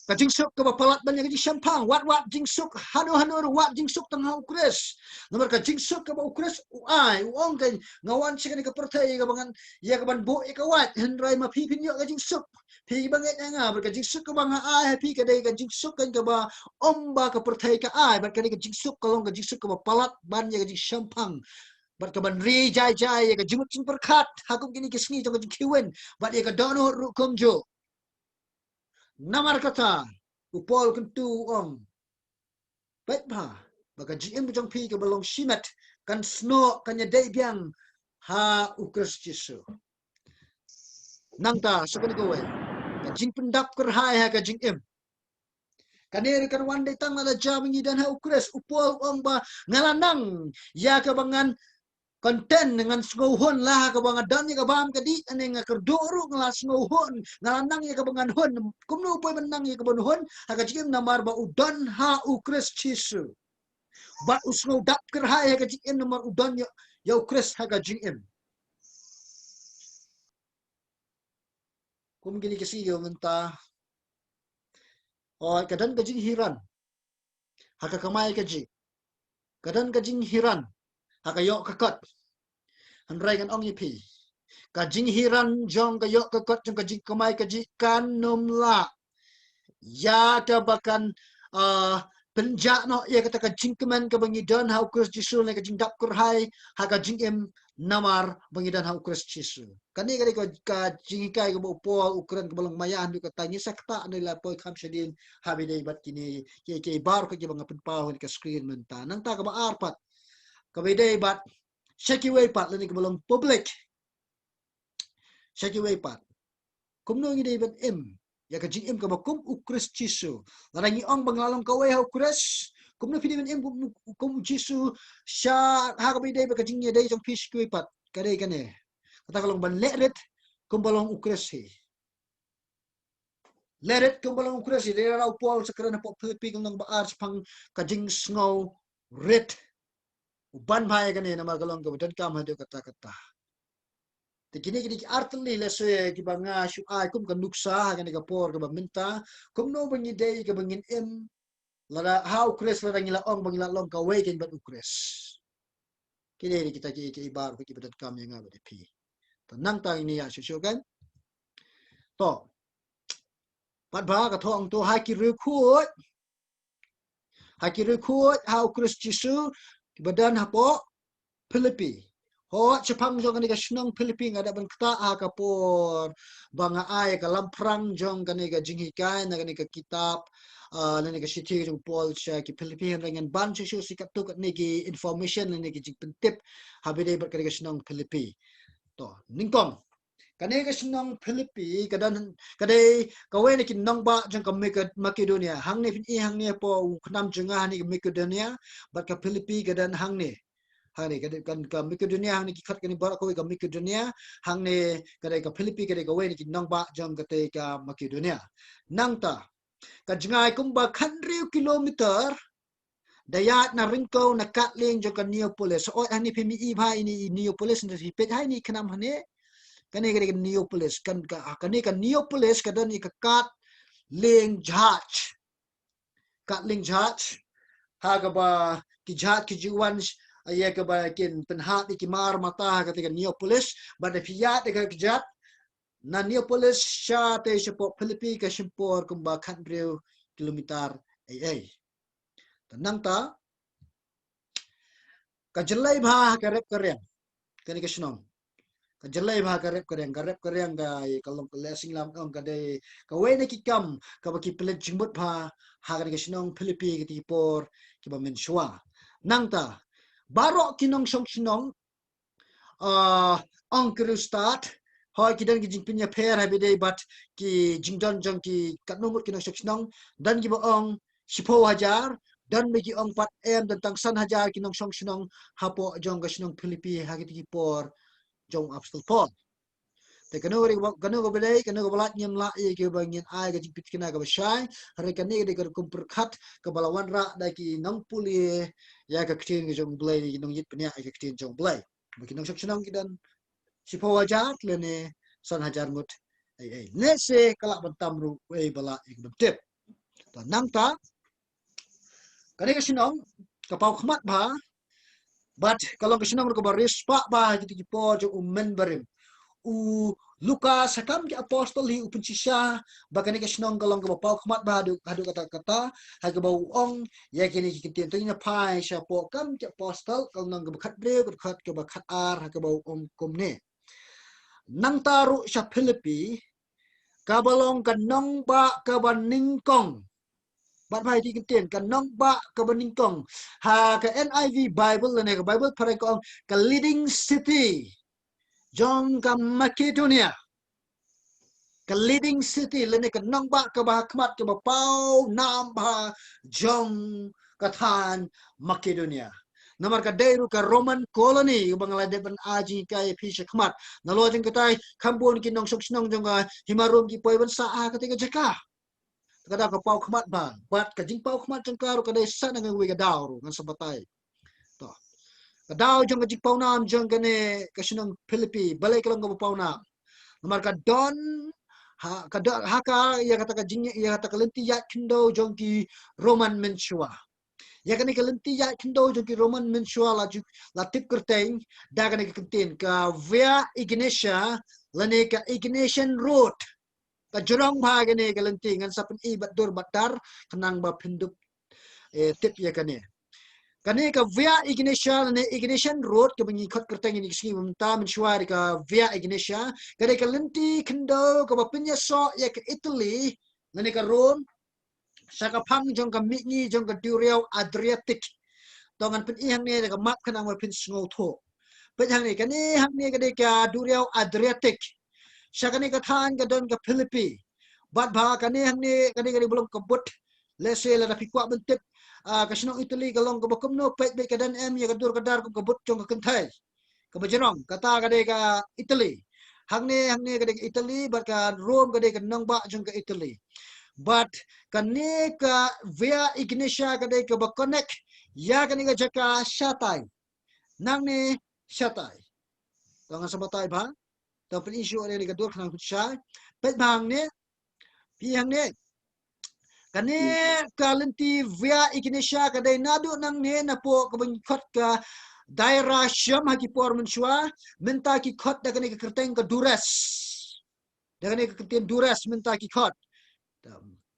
ka jingsuk kaba palat ban ïa ka jingshemphang, wat, wat jingsuk hano hano ruh, wat jingsuk tang ha U Khrist. Namar ka jingsuk kaba U Khrist u ai, u ong kein, nga wan sha kane ka pyrthei kaba ngan ïa kaban buh ïa ka wait, hynrei ma phi phin ïoh ka jingsuk. Phi ba ngeit ïa nga, bad ka jingsuk kaba nga ai ha phi ka dei ka jingsuk kein kaba ym ba ka pyrthei ka ai, bad ka dei ka jingsuk ka long ka jingsuk kaba palat ban ïa ka jingshemphang, bad kaban ri jai jai ïa ka jingmut jingpyrkhat ha kum kine ki sngi jong ka jingkhih win, bad ïa ka dohnud ruh kumjuh. Namar kata u Paul kyntu u ong, peit bha ba ka jingim jong phi kaba long shimet kan snoh, kan ïadei biang ha U Khrist Jisu. Nangta sa kane kawei, ka jingpyndap kyrhai ha ka jingim. Kane ruh kan wan dei tang lada jia ba ngi don ha u Khrist. U Paul u ong ba nga la nang ïa kaba ngan content, ngan sngewhun la ha kaba nga don ïa ka bam ka dih, ne nga kyrduh ruh nga la sngewhun, nga la nang ïa kaba ngan hun. Kumno u poi ban nang ïa kaba un hun ha ka jingim? Namar ba u don ha u Khrist Jisu. Bad u sngew dap kyrhai ha ka jingim namar u don ïa, ïa u Khrist ha ka jingim. Kum kine ki sngi mynta, o, ka don ka jinghiran ha ka kamai kajih. Ka don ka jinghiran ha ka ïoh ka kot. Hynrei ngan ong ïa phi, ka jinghiran jong ka ïoh ka kot jong ka jingkamai kajih kan nym lah ïa kaba kan, ah, pynjah noh ïa kata ka jingkmen kaba ngi don ha u Khrist Jisu, ne ka jingdap kyrhai ha ka jingim namar ba ngi don ha u Khrist Jisu. Kane ka dei ka, ka jinghikai kaba u Paul u kren kaba long maïan, haduh katta ngi sa ktah ne la poi kham shadien haba ïadei bad kine ki, ki baroh kiba nga pynpaw ha ka screen mynta. Nangta kaba ar pat, kaba ïadei bad sha kiwei pat lane kaba long public. Sha kiwei pat, kumno ngi dei ban im ïa ka jingim kaba kum u Khrist Jisu? Lada ngi ong ba ngi la long kawei ha u Khrist, kumno phi dei ban im kum, kum u Jisu sha, ha kaba ïadei bad ka jingïadei jong phi sha kiwei pat? Ka dei kane, kata ka long ban leh rit kumba long u Khrist hi. Leh rit kumba long u Khrist hi. Dei lada u Paul sa kren hapoh Philippi ka lynnong ba ar shaphang ka jingsngew rit. U ban bha ïa kane namar ka long kaba donkam haduh katta katta. Te kine ki dei ki ar tylli lehse kiba nga shu ai kum ka nuksa ha kane ka por kaba mynta, kumno ba ngi dei kaba ngin im lada ha u Khrist, lada ngi la ong ba ngi la long kawei kein bad u Khrist. Ki dei kita ki, ki baroh kiba donkam ïa nga bad ïa phi. To nangta ngin ïa shuh shuh kan. To, pat ba ka thoh ong to, ha ki riewkhuid, ha ki riewkhuid ha u Khrist Jisu kiba don hapoh Philippi. Hooid, shaphang jong kane ka shnong Philippi nga dap ban ktah ha ka por ba nga ai ka lamphrang jong kane ka jinghikai na kane ka kitab, ah, na kane ka shithi jong u Paul sha ki Philippi, hynrei ngan ban shuh shuh shi katto katne ki information lane ki jingpyntip haba ïadei bad kane ka shnong Philippi. To, nyngkong, kane ka shnong Philippi ka don, ka dei kawei na ki nongbah jong ka Mako-, Makedonia. Hangne phin i hangne hapoh u khnam jong nga hangne ka Makedonia, bad ka Philippi ka don hangne. Hangne ka dei ka, ka Makedonia, hangne ki khot kane baroh kawei ka Makedonia, hangne ka dei ka Philippi ka dei kawei na ki nongbah jong katei ka Makedonia. Nangta, ka jngai kumba khathynriew kilometer da ïaid na ryngkew na katlieng jong ka Neapolis. Hooid, hangne phim i bha ine i Neapolis, nda phi peit ha ine i khnam hangne. Kane ka dei ka Neapolis, kan ka, kane ka Neapolis ka don ïa ka katlieng jahaj. Katlieng jahaj. Ha kaba ki jahaj ki ju wan ïa kaba kin pynhap ïa ki mar mata ha katei ka Neapolis. Bad da phi ïaid da ka jahaj na Neapolis shatei shapoh Philippi ka shim por kumba khathynriew kilometer ei ei. Te nangta, ka jlei bha ha ka rep ka riang kane ka shnong. Ka jlei bha ha ka rep ka riang, ka rep ka riang ka, ka long ka leh sngewlem ong ka dei kawei na ki kam kaba ki pynleit jingmut bha ha kane ka shnong Philippi katei ki por kiba mynshuwa. Nangta, baroh ki nongshong shnong, ah, ong ki riewstad, hooid ki don ki jingpynïapher haba ïadei bad ki jingdon jong ki katno ngut ki nongshong shnong, don kiba ong shiphew hajar, don ba ki ong pat em don tang san hajar ki nongshong shnong hapoh jong ka shnong Philippi ha kitei ki por jong u Apostol Paul. Te kano ka dei kaba, kano kaba dei, kano kaba lait ngim lah ïa kiba ngin ai ka jingpynthikna kaba shai, hynrei kane ka dei ka rukom pyrkhat kaba la wanrah da ki nongpule ïa ka ktien ka jong u Blei, ki nongïit bniah ïa ka ktien jong u Blei. Ba ki nongshong shnong ki don shiphew hajar lane san hajar ngut ei ei. Lehse ka lah ban tam ruh, uei ba lah ïa ka ban tip. Te nangta, kane ka shnong ka paw khmat bha, bad ka long ka shnong ruh kaba riewspah bha ha kitei ki por jong u mynbarim. U Lukas ha Kam ki Apostol hi u pynshisha ba kane ka shnong ka long kaba paw khmat bha haduh, haduh katta katta, ha kaba u ong ïa kine ki kyntien. To ngin ïa phai shapoh Kam ki Apostol ka lynnong kaba khathynriew, ka dkhot kaba khatar, ha kaba u ong kumne. Nangta ruh sha Philippi, kaba long ka nongbah kaba nyngkong. Bad bha ïa ki kyntien, ka nongbah kaba nyngkong. Ha ka N I V Bible lane ka Bible phareng ka ong ka leading city jong ka Makedonia. ka leading city lane ka nongbah kaba ha khmat kaba paw nam bha jong ka thaiñ Makedonia. Namar ka dei ruh ka Roman colony ba nga la dep ban ai jinghikai ïa phi sha khmat. Nalor jong katai kham bun ki nongshong shnong jong ka hima Rom ki poi ban sah ha katei ka jaka. Ka dei ka paw khmat bha, bad ka jingpaw khmat jong ka ruh ka dei sa na kawei ka daw ruh ngan sa batai. To. Ka daw jong ka jingpaw nam jong kane ka shnong Philippi, balei ka long kaba paw nam? Namar ka don ha ka don ha ka ïa kata ka jing ïa kata ka lynti ïaid khyndew jong ki Roman mynshuwa. Ïa kane ka lynti ïaid khyndew jong ki Roman mynshuwa la ju la tip kyrteng da kane ka kyntien ka Via Egnatia lane ka Egnatian Road. Ka jrong bha kane ka lynti, ngan sa pyni bad dur bad dar khnang ba phin dup eh, tip ïa kane. Kane ka Via Egnatia lane Egnatian Road kaba ngi khot kyrteng ïa kane ka sngi mynta mynshuwa ïa ka Via Egnatia. Ka dei ka lynti khyndew kaba pynïasoh ïa ka Italy lane ka Rome sha ka phang jong ka mihngi jong ka duriaw Adriatic. To ngan pyni hangne da ka map khnang ba phin sngewthuh. Peit hangne, kane hangne ka dei ka duriaw Adriatic. Sha kane ka thaiñ ka don ka Philippi. Bad bha kane hangne, kane ka dei ba long ka but. Lehse lada phi kwah ban tip, ah, ka shnong Italy ka long kaba kumno, peit beit ka don em ïa ka dur ka dar kum ka but jong ka kynthei. Kaba jrong, kata ka dei ka Italy. Hangne, hangne ka dei ka Italy, bad ka Rome ka dei ka nongbah jong ka Italy. Bad kane ka Via Egnatia ka dei kaba connect ïa kane ka jaka shatai. Nangne shatai. To ngan sa batai bha. To pyni shuh ne ka dur khnang phin shai. Peit bha hangne. Peit hangne. Kane ka lynti Via Egnatia ka dei naduh nangne napoh kaba ngi khot ka Dyrrhachum ha ki por mynshuwa, mynta ki khot da kane ka kyrteng ka Durres. Da kane ka kyntien Durres mynta ki khot.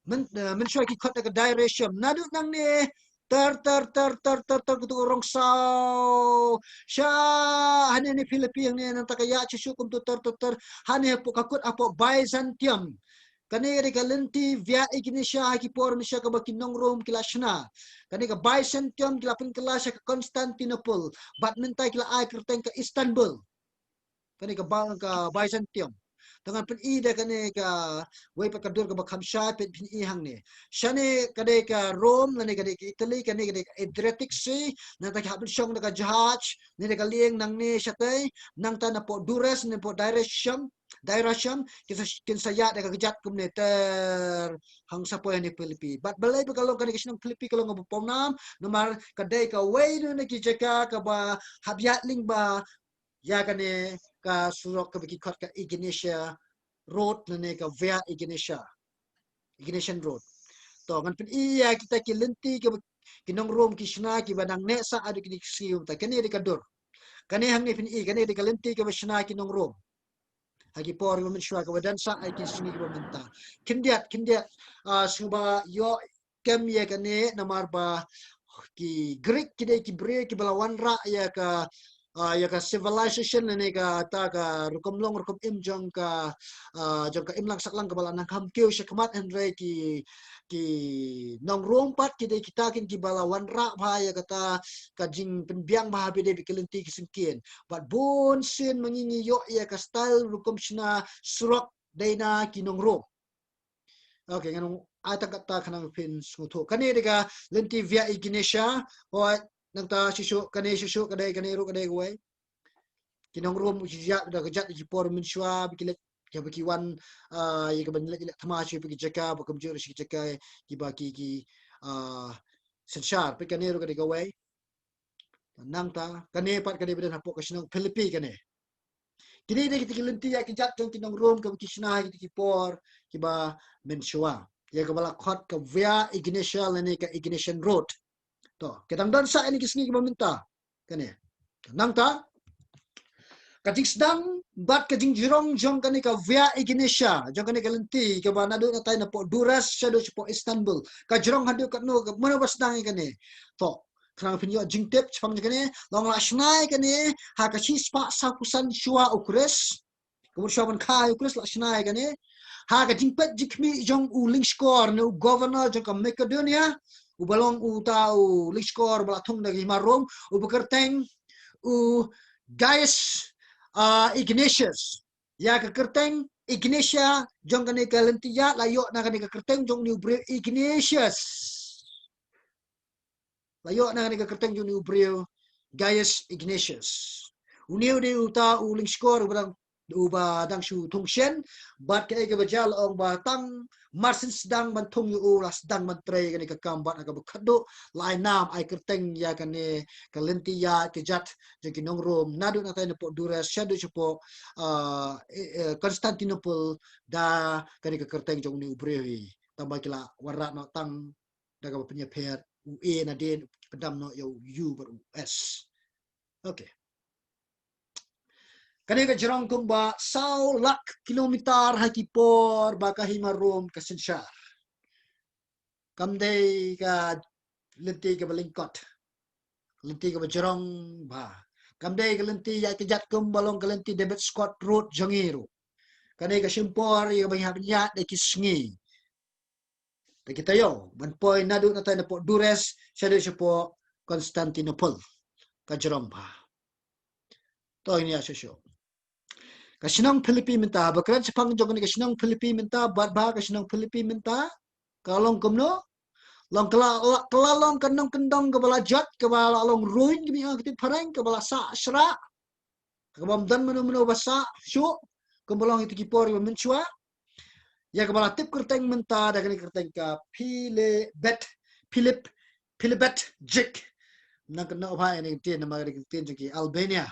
Myn, eh, mynshuwa ki khot da ka Dyrrhachum. Naduh nangne ter ter ter ter ter ter katu ka rong saw. Sha hangne Philippi hangne nangta ka ïaid shuh shuh kumtu ter ter ter. Hangne hapoh ka kut hapoh Byzantium. Kane ka dei ka lynti Via Egnatia ha ki por mynshuwa kaba ki nong Rom ki la shna. Kane ka Byzantium ki la pynkylla sha ka Constantinople. Bad mynta ki la ai kyrteng ka Istanbul. Kane ka ba ka Byzantium. Te ngan pyni da kane kawei pat ka dur kaba kham shai, peit pyni hangne. Shane ka dei ka Rome, lane ka dei ka Italy, kane ka dei ka Adriatic Sea, nangta ki hap ban shong da ka jahaj, ne da ka lieng nangne shatei, nangta napoh Durres, napoh Dyrrhachum, Dyrrhachum, kin sa, kin sa ïaid da ka kjat kumne ter hangta poi hangne Philippi. Bad balei ba ka long kane ka shnong Philippi ka long kaba paw nam, namar ka dei kawei na ki jaka kaba hap ïaid lyngba ïa kane ka surok kaba ki khot ka Egnatia Road lane ka Via Egnatia. Egnatian Road. To ngan pyni ïa kita ki lynti kiba ki nong Rom ki shna kiba nang neh sah haduh kine ki sngi mynta. Kane dei ka dur. Kane hangne pyni, kane dei ka lynti kaba shna ki nong Rom ha ki por kiba mynshuwa kaba don sah ha ki sngi kiba mynta. Khyndiat, khyndiat, ah, sngewbha ïoh kem ïa kane namar ba ki Greek ki dei ki briew kiba la wanrah ïa ka, ah, ïa ka civilization lane kata ka rukom long rukom im jong ka, ah, jong ka imlang sahlang kaba la nang kham kiew shakhmat, hynrei ki, ki nong Rom pat ki dei kita kin kiba la wanrah bha ïa kata ka jingpynbiang bha ha phi dei phi ki lynti ki syngkien. Bad bun sien ma ngi ngi ïoh ïa ka style rukom shna surok dei na ki nong Rom. Okay, ngan ai tang katta khnang phin sngewthuh. Kane dei ka lynti Via Egnatia. Hooid, nangta shisha kane, shisha ka dei kane ruh ka dei kawei. Ki nong Rom ki ïaid da ka jat ki por mynshuwa ba ki leit, ïa ba ki wan, ah, ïa ka ban leit leit thma sha ba ki jaka ba kumjuh shi jaka kiba ki, ki, ah, synshar. Peit kane ruh ka dei kawei. Nangta kane pat ka dei ba don hapoh ka shnong Philippi kane. Kine dei kita ki lynti ïa ki jat jong ki nong Rom kaba ki shna ha kita ki por kiba mynshuwa. Ïa kaba la khot ka Via Egnatia lane ka Egnatian Road. To, ka dang don sah ïa kine ki sngi kiba mynta. Kane. Nangta ka jingsdang bad ka jingjrong jong kane ka Via Egnatia, jong kane ka lynti kaba naduh natai napoh Durres shaduh shapoh Istanbul. Ka jrong haduh katno, ka mano ba sdang ïa kane. To, khnang phin ïoh jingtip shaphang jong kane, long la shna ïa kane ha ka shispah sawphew san shuwa u Khrist. Ka mut shuwa ban kha ïa u Khrist la shna ïa kane. Ha ka jingpeit jingkhmih jong u lyngskor ne u governor jong ka Makedonia, uba long uta u lyngskor ba la thung da ka hima Rom, uba kyrteng u Gaius, ah, Ignatius. Ïa ka kyrteng Ignatia jong kane ka lynti ïaid la ïoh na kane ka kyrteng jong une u briew Ignatius. La ïoh na kane ka kyrteng jong une u briew Gaius Ignatius. Une u dei uta u lyngskor uba dang, uba dang shu thung shen, bad kaei kaba jia la ong ba tang mar syn sdang ban thung ïa u la sdang ban trei kane ka kam bad ha kaba khatduh la ai nam ai kyrteng ïa kane ka lynti ïaid ka jait jong ki nong Rom naduh na tai napoh Dures shaduh shapoh, ah, eh, eh, Constantinople da kane ka kyrteng jong une u briew hi. Tang ba ki la wanrah noh tang da kaba pynïapher u A nadien, pyndam noh ïa u U bad u S. Okay. Kane ka jrong kumba saw lak kilometer ha ki por ba ka hima Rom ka synshar. Kam dei ka lynti kaba lyngkot. Lynti kaba jrong bha. Kam dei ka lynti ïaid ka jait kumba long ka lynti David Scott Road jong ngi ruh. Kane ka shim por ïa kaba ngi hap ïaid da ki sngi. Te kita ïoh ban poi naduh na tai napoh Dures shaduh shapoh Constantinople. Ka jrong bha. To ngin ïa shuh shuh. Ka shnong Philippi mynta, ba kren shaphang jong kane ka shnong Philippi mynta, bad ba ka shnong Philippi mynta ka long kumno? Long ka la, la, ka la long ka nongkyndong kaba la jot, kaba la long ruin, kaba ïa ka tip phareng, kaba la sah shrah. Kaba ym don mano mano ba sah shuh, kumba long ïa ki por ba mynshuwa. Ïa kaba la tip kyrteng mynta da kane ka kyrteng ka Philibet, Philip, Philibet Jik. Nang kynnoh bha ïa kane ka ktien namar kane ka ktien jong ki Albania.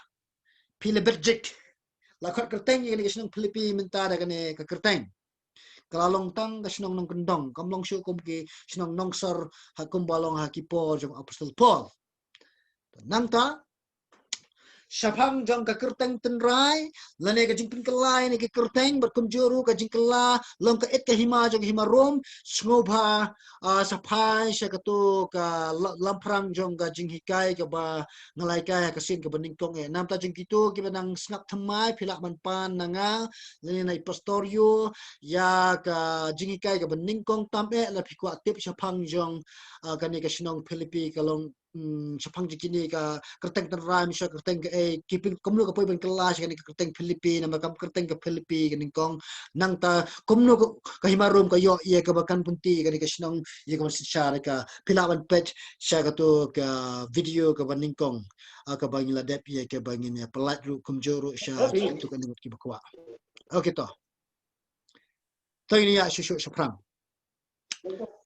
Philibet Jik. La khot kyrteng ïa kane ka shnong Philippi mynta da kane ka kyrteng. Ka la long tang ka shnong nongkyndong, kam long shuh kum ki shnong nongsor ha kumba long ha ki por jong Apostol Paul. Nangta shaphang jong ka kyrteng tynrai lane ka jingpynkylla ïa kane ka kyrteng bad kumjuh ruh ka jingkylla long ka it ka hima jong ka hima Rom, sngewbha, ah, sa phai sha kato ka la-, lamphrang jong ka jinghikai kaba nga la hikai ha ka sien kaba nyngkong eh. Namar ta jong kito kiba nang sngap thymmai phi lah ban pan na nga lane na i pastor ïa ka jinghikai kaba nyngkong tam eh lada phi kwah tip shaphang jong, ah, kane ka shnong Philippi ka long, mm, shaphang jong kine ka kyrteng tynrai, mynshwa kyrteng kaei, ki pyn kumno ka poi ban kylla sha kane ka kyrteng Philippi, namar ka kyrteng ka Philippi ka nyngkong, nangta kumno ka, ka hima Rom ka ïoh ïa kaba kan pynti kane ka shnong ïa kaba synshar ka, phi lah ban peit sha kato ka video kaba nyngkong, ah, kaba ngi la dep ïa kaba ngin ïa pynlait ruh kumjuh ruh sha kato kane kiba kwah. Okay to. To ngin ïa shuh shuh shaphrang.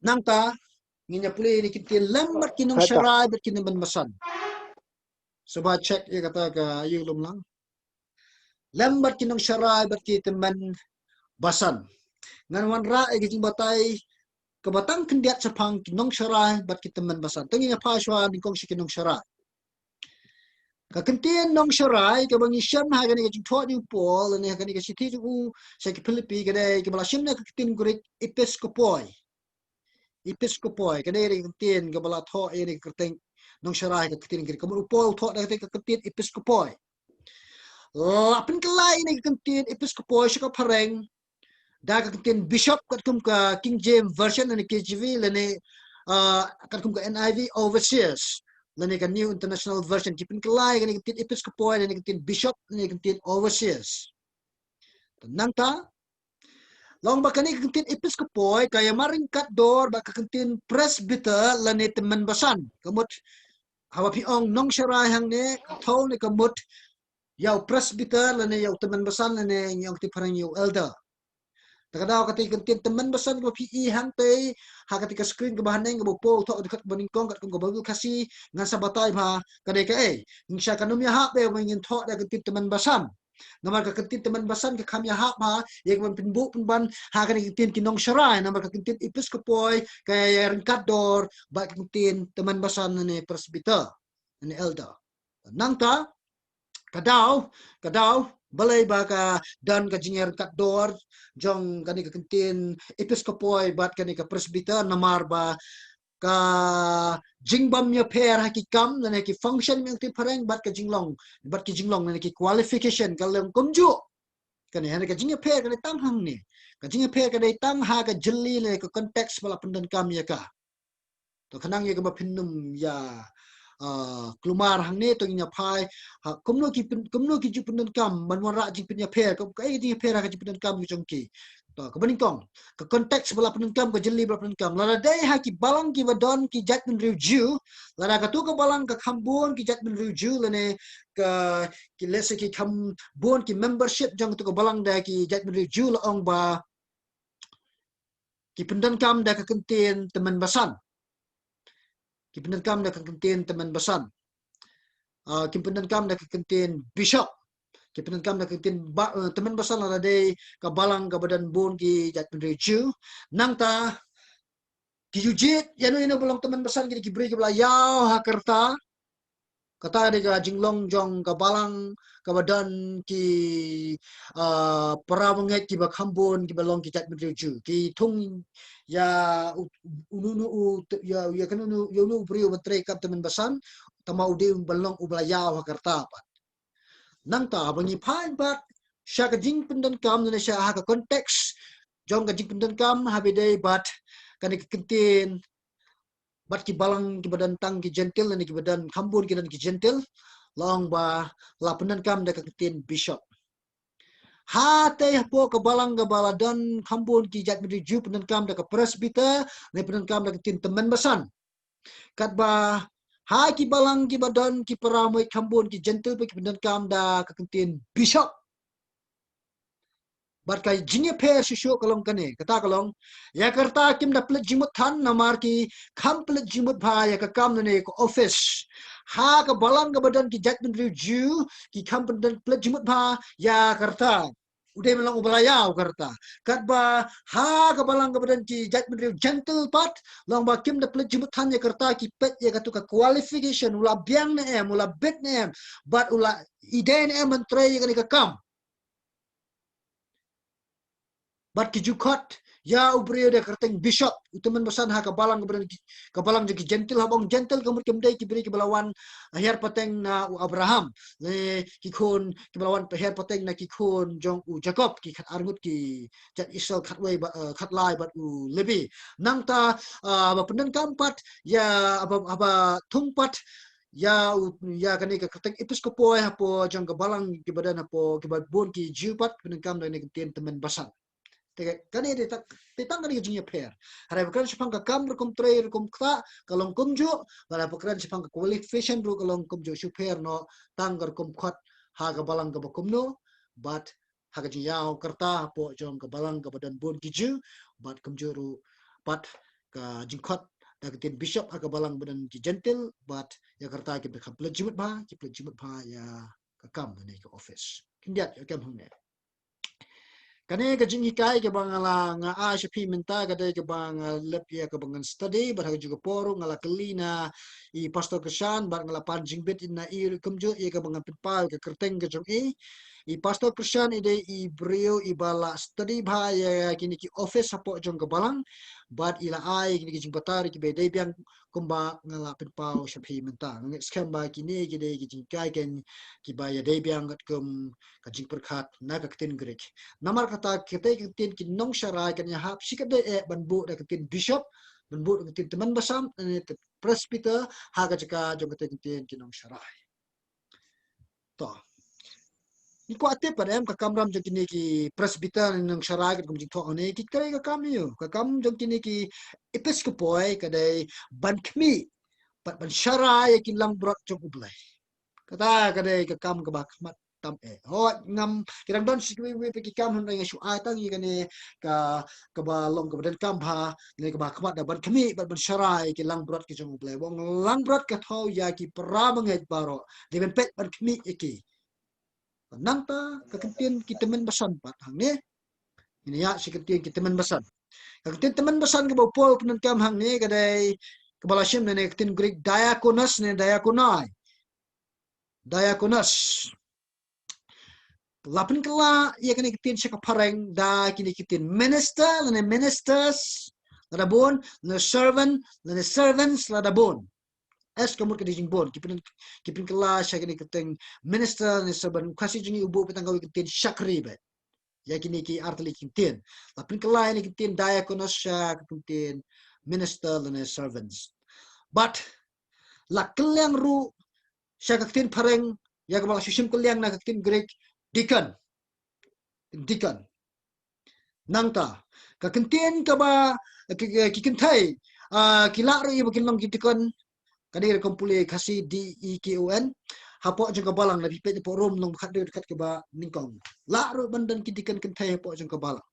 Nangta ngin ïa pule ïa kine ki lem bad ki nongsharai bad ki tymmen basan. Sngewbha check ïa kata ka ïa lum lang. Lem bad ki nongsharai bad ki tymmen basan. Ngan wanrah ïa ka jingbatai kaba tang khyndiat shaphang ki nongsharai bad ki tymmen basan. To ngin ïa phai shuwa nyngkong sha ki nongsharai. Ka kyntien nongsharai kaba ngi shem ha kane ka jingthoh jong u Paul lane ha kane ka shithi jong u sha ki Philippi ka dei kaba la shim na ka kyntien Greek episkopoi. Episkopoi ka dei ka kyntien kaba la thoh ïa kane ka kyrteng nongsharai ha ka kyntien Greek. Ka mut u Paul u thoh da ka kyntien episkopoi. La pynkylla ïa kane ka kyntien episkopoi sha ka phareng da ka kyntien bishop katkum ka King James Version lane K J V lane, ah, katkum ka N I V overseers lane ka New International Version. Ki pynkylla ïa kane ka kyntien episkopoi lane ka kyntien bishop lane ka kyntien overseers. Te nangta long ba kane ka kyntien episkopoi ka ïa marryngkat dor bad ka kyntien presbyter lane tymmen basan. Ka mut haba phi ong nongsharai hangne ka thew ne ka mut ïa u presbyter lane ïa u tymmen basan lane ngi ong ka tip phareng ïa u elder. Te ka daw kata ka kyntien tymmen basan kaba phi i hangtei ha kata ka screen kaba haneng kaba u Paul u thoh ha ka dkhot kaba nyngkong katkum ka Baibl Khasi, ngan sa batai bha ka dei kaei. Ngi sha kan ym ïahap eh ba ngin thoh da ka kyntien tymmen basan. Namar ka kyntien tymmen basan ka kham ïahap bha ïa kaban pynbuh pynban ha kane ka kyntien ki nongsharai, namar ka kyntien episkopoi ka ïa ryngkat dor bad ka kyntien tymmen basan lane presbyter lane elder. Nangta ka daw, ka daw balei ba ka don ka jingïaryngkat dor jong kane ka kyntien episkopoi bad kane ka presbyter, namar ba ka jingbym ïapher ha ki kam lane ki function mynta phareng bad ka jinglong, bad ki jinglong lane ki qualification ka long kumjuh. Kane, hynrei ka jingïapher ka dei tang hangne. Ka jingïapher ka dei tang ha ka jylli lane ka context ba la pyndonkam ïa ka. To khnang ïa kaba phin ym ïa, Ah, kulmar hangne to ngin ïa phai ha kumno ki pyn-, kumno ki ju pyndonkam ban wanrah jingpynïapher, kum kaei ka jingïapher ha ka jingpyndonkam ki jong ki. To, kaba nyngkong, ka context ba la pyndonkam, ka jylli ba la pyndonkam. Lada dei ha ki balang kiba don ki jaitbynriew Jiw, lada katu ka balang ka kham bun ki jaitbynriew Jiw lane ka, ki, let's say, ki kham bun ki membership jong katu ka balang da ki jaitbynriew Jiw, la ong ba ki pyndonkam da ka kyntien tymmen basan. Ki pyndonkam da ka kyntien tymmen basan. Ah, ki pyndonkam da ka kyntien bishop. Ki pyndonkam da ka kyntien ba-, eh, tymmen basan lada dei ka balang kaba don bun ki jaitbynriew Jiw. Nangta ki ju jied ïano ïano ba long tymmen basan, ki dei ki briew kiba la ïaw ha ka rta. Kata ka dei ka jinglong jong ka balang kaba don ki, ah, para bangeit kiba kham bun kiba long ki jaitbynriew Jiw. Ki thung ïa u, u, uno uno u, ïa, ïa kano uno, ïa uno u briew ban trei kam tymmen basan, tangba u dei ban long uba la ïaw ha ka rta pat. Nangta ba ngi phai pat sha ka jingpyndonkam ne sha ha ka context jong ka jingpyndonkam haba dei bad kane ka kyntien bad ki balang kiba don tang ki Jentil ne kiba don kham bun ki don ki Jentil, la ong ba la pyndonkam da ka kyntien bishop. Hangtei hapoh ka balang kaba la don kham bun ki jaitbynriew Jiw pyndonkam da ka presbyter ne pyndonkam da ka kyntien tymmen basan. Katba ha ki balang kiba don ki para bangeit kham bun ki Jentil pat ki pyndonkam da ka kyntien bishop. Bad ka jingïapher shuh shuh ka long kane, kata ka long, ïa ka rta kim da pynleit jingmut than namar ki kham pynleit jingmut bha ïa ka kam ne ka office. Ha ka balang kaba don ki jaitbynriew Jiw ki kham pynleit jingmut bha ïa ka rta. U dei ban long uba la ïaw ka rta. Katba ha ka balang kaba don ki jaitbynriew Jentil pat, la ong ba kim da pynleit jingmut than ïa ka rta, ki peit ïa katu ka qualification, u la biang ne em, u la bit ne em, bad u la ïadei ne em ban trei ïa kane ka kam. Bad ki ju khot ïa u briew da ka kyrteng bishop, u tymmen basan ha ka balang kaba don ki, ka balang jong ki Jentil, haba ong Jentil ka mut kim dei ki briew kiba la wan hiar pateng na u Abraham, ne ki khun kiba la wan hiar pateng na ki khun jong u Jakob, ki khat arngut ki jait Israel, khatwei ba, eh, khatlai bad u Lebi. Nangta, ah, ba pyndonkam pat ïa, ba, ba thung pat ïa u, ïa kane ka kyrteng episkopoi hapoh jong ka balang kiba don hapoh, kiba bun ki Jiw pat pyndonkam da kane ka kyntien tymmen basan. Te kane dei tang, dei tang kane ka jingïapher. Hynrei ba kren shaphang ka kam rukom trei rukom ktah ka long kumjuh, bad ba kren shaphang ka qualification ruh ka long kumjuh, shu pher noh tang ka rukom khot ha ka balang kaba kumno, bad ha ka jingïaw ka rta hapoh jong ka balang kaba don bun ki Jiw, bad kumjuh ruh bad ka jingkhot da ka kyntien bishop ha ka balang ba don ki Jentil, bad ïa ka rta kim da kham pynleit jingmut bha, ki pynleit jingmut bha ïa ka kam ne ka office. Khyndiat ïa ka kam hangne. Kane ka jinghikai kaba nga la, nga ai sha phi mynta ka dei kaba nga lep ïa kaba ngan study, bad ha kajuh ka por ruh nga la kylli na i Pastor Krishan, bad nga la pan jingbit na i ruh kumjuh ïa kaba ngan pynpaw ïa ka kyrteng ka jong i. I Pastor Krishan i dei i briew iba la study bha ïa kine ki office hapoh jong ka balang, bad i la ai kine ki jingbatai kiba dei biang kumba nga la pynpaw sha phi mynta. Nga ngeit skhem ba kine ki dei ki jinghikai kiba ïadei biang katkum ka jingpyrkhat na ka ktien Greek. Namar kata, kita ki ktien ki nongsharai kan ïahap shikatdei eh ban buh da ka ktien bishop, ban buh da ka ktien tymmen basan, ne presbyter, ha ka jaka jong kita ki ktien ki nongsharai. To. Ngi kwah tip pat em ka kamram jong kine ki presbyter ne nongsharai katkum jingthoh hangne, ki trei ka kam aïu? Ka kam jong kine ki episkopoi ka dei ban khmih bad ban sharai ïa ki langbrot jong U Blei. Kata ka dei ka kam kaba khmat tam eh. Hooid, ngam, ki dang don shi kiwei kiwei pat ki kam, hynrei nga shu ai tang ïa kane ka, kaba long kaba donkam bha, ne kaba khmat, da ban khmih bad ban sharai ïa ki langbrot ki jong U Blei. Ba ong langbrot ka thew ïa ki para bangeit baroh. Dei ban peit ban khmih ïa ki. Nangta ka kyntien ki tymmen basan pat hangne. Ngin ïa shi kyntien ki tymmen basan. Ka kyntien tymmen basan kaba u Paul u pyndonkam hangne ka dei kaba la shim na ka ktien Greek diakonos ne diakonai. Diakonos. La pynkylla ïa kane ka ktien sha ka phareng da kine ki ktien minister lane ministers lada bun, lane servant lane servants lada bun. S ka mut ka dei jingbun. Ki pyn, ki pynkylla sha kane ka ktien minister lane servant. U Khasi jong ngi u buh pat tang kawei ka ktien shakri beit. Ïa kine ki artylli ki ktien. La pynkylla ïa kine ki ktien diakonos sha ka ktien minister lane servants. But la kylliang ruh sha ka ktien phareng ïa kaba la shu shim kylliang na ka ktien Greek, deacon. Deacon. Nangta ka kyntien kaba ki, ki, ki kynthei, ah, ki lah ruh ïa ba kin long ki deacon. Kane ruh kum pule Khasi D E K O N. Hapoh jong ka balang, lada phi peit hapoh Rom lynnong ba khathynriew dkhot kaba nyngkong. Lah ruh ban don ki deacon kynthei hapoh jong ka balang.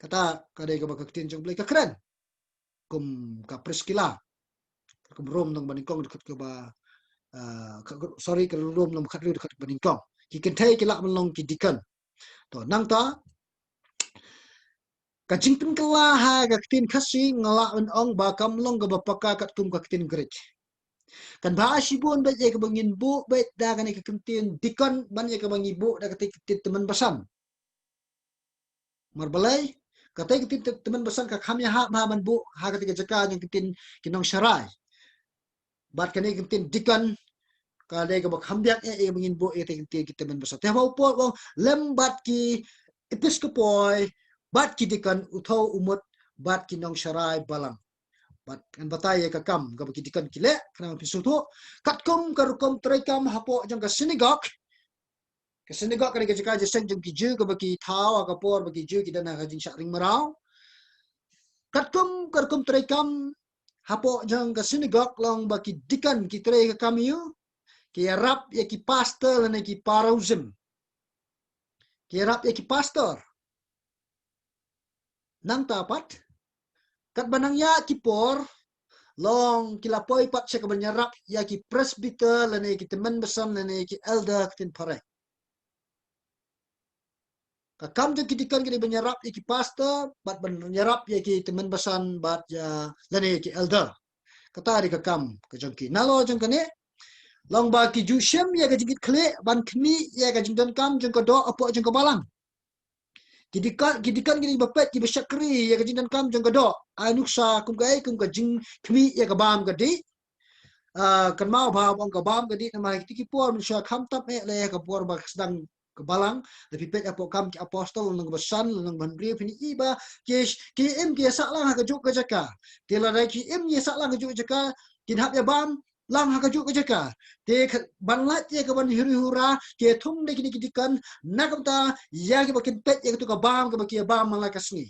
Kata ka dei kaba ka ktien jong U Blei ka kren. Kum ka Priskila. Kum Rom lynnong ba nyngkong dkhot kaba, ah, ka, ka, sorry, ka Rom lynnong ba khathynriew dkhot kaba nyngkong. Ki kynthei ki lah ban long ki deacon. To, nangta ka jingpynkylla ha ka ktien Khasi nga lah ban ong ba kam long kaba paka katkum ka ktien Greek. Kan bha shibun beit ïa kaba ngin buh beit da kane ka ktien deacon ban ïa kaba ngi buh da kata ka ktien tymmen basan. Namar balei, kata ka ktien tymmen basan ka kham ïahap bha ban buh ha kata ka jaka jong ka ktien ki nongsharai. Bad kane ka ktien deacon ka dei kaba kham biang eh ïa ba ngin buh ïa kata ka ktien ki tymmen basan. Te haba u Paul u ong lem bad ki episkopoi bad ki deacon, u thew u mut bad ki nongsharai balang. Bad ngan batai ïa ka kam kaba ki deacon ki leh, khnang phin sngewthuh. Katkum ka rukom treikam hapoh jong ka synagog. Ka synagog ka dei ka jaka jingïaseng jong ki Jiw kaba ki thaw ha ka por ba ki Jiw ki don ha ka jingshah ring mraw. Katkum ka rukom treikam hapoh jong ka synagog long ba ki deacon ki trei ka kam ïa u, ki ïarap ïa ki pastor lane ki parawzim. Ki ïarap ïa ki pastor. Nangta pat, katba nang ïa ki por, long ki la poi pat sha kaban ïarap ïa ki presbyter lane ki tymmen basan lane ki elder ka ktien phareng. Ka kam jong ki deacon ka dei ban ïarap ïa ki pastor, bad ban ïarap ïa ki tymmen basan bad ïa lane ïa ki elder. Kata dei ka kam ka jong ki. Nalor jong kane, long ba ki ju shim ïa ka jingkitkhlieh ban khmih ïa ka jingdonkam jong ka doh hapoh jong ka balang. Ki deacon, ki deacon ki dei ba peit, ki ba shakri ïa ka jingdonkam jong ka doh. Ai nuksa kum kaei, kum ka jingkhmih ïa ka bam ka dih. Ah, kynmaw bha ba ong ka bam ka dih namar ha kiti ki por mynshuwa khamtam eh leh ka por ba ka sdang ka balang. Lada phi peit hapoh Kam ki Apostol lynnong ba san, lynnong ba hynriew phin ïohi ba ki, ki im ki ïa sah lang ha kajuh ka jaka. Te lada ki im ïa sah lang ha kajuh ka jaka, kin hap ïa bam lang ha kajuh ka jaka. Te ka, ban lait ïa ka ban huri hura, ki ïa thung da kine ki deacon, na ka bynta ïa kiba kin peit ïa katu ka bam kaba ki ïa bam man la ka sngi.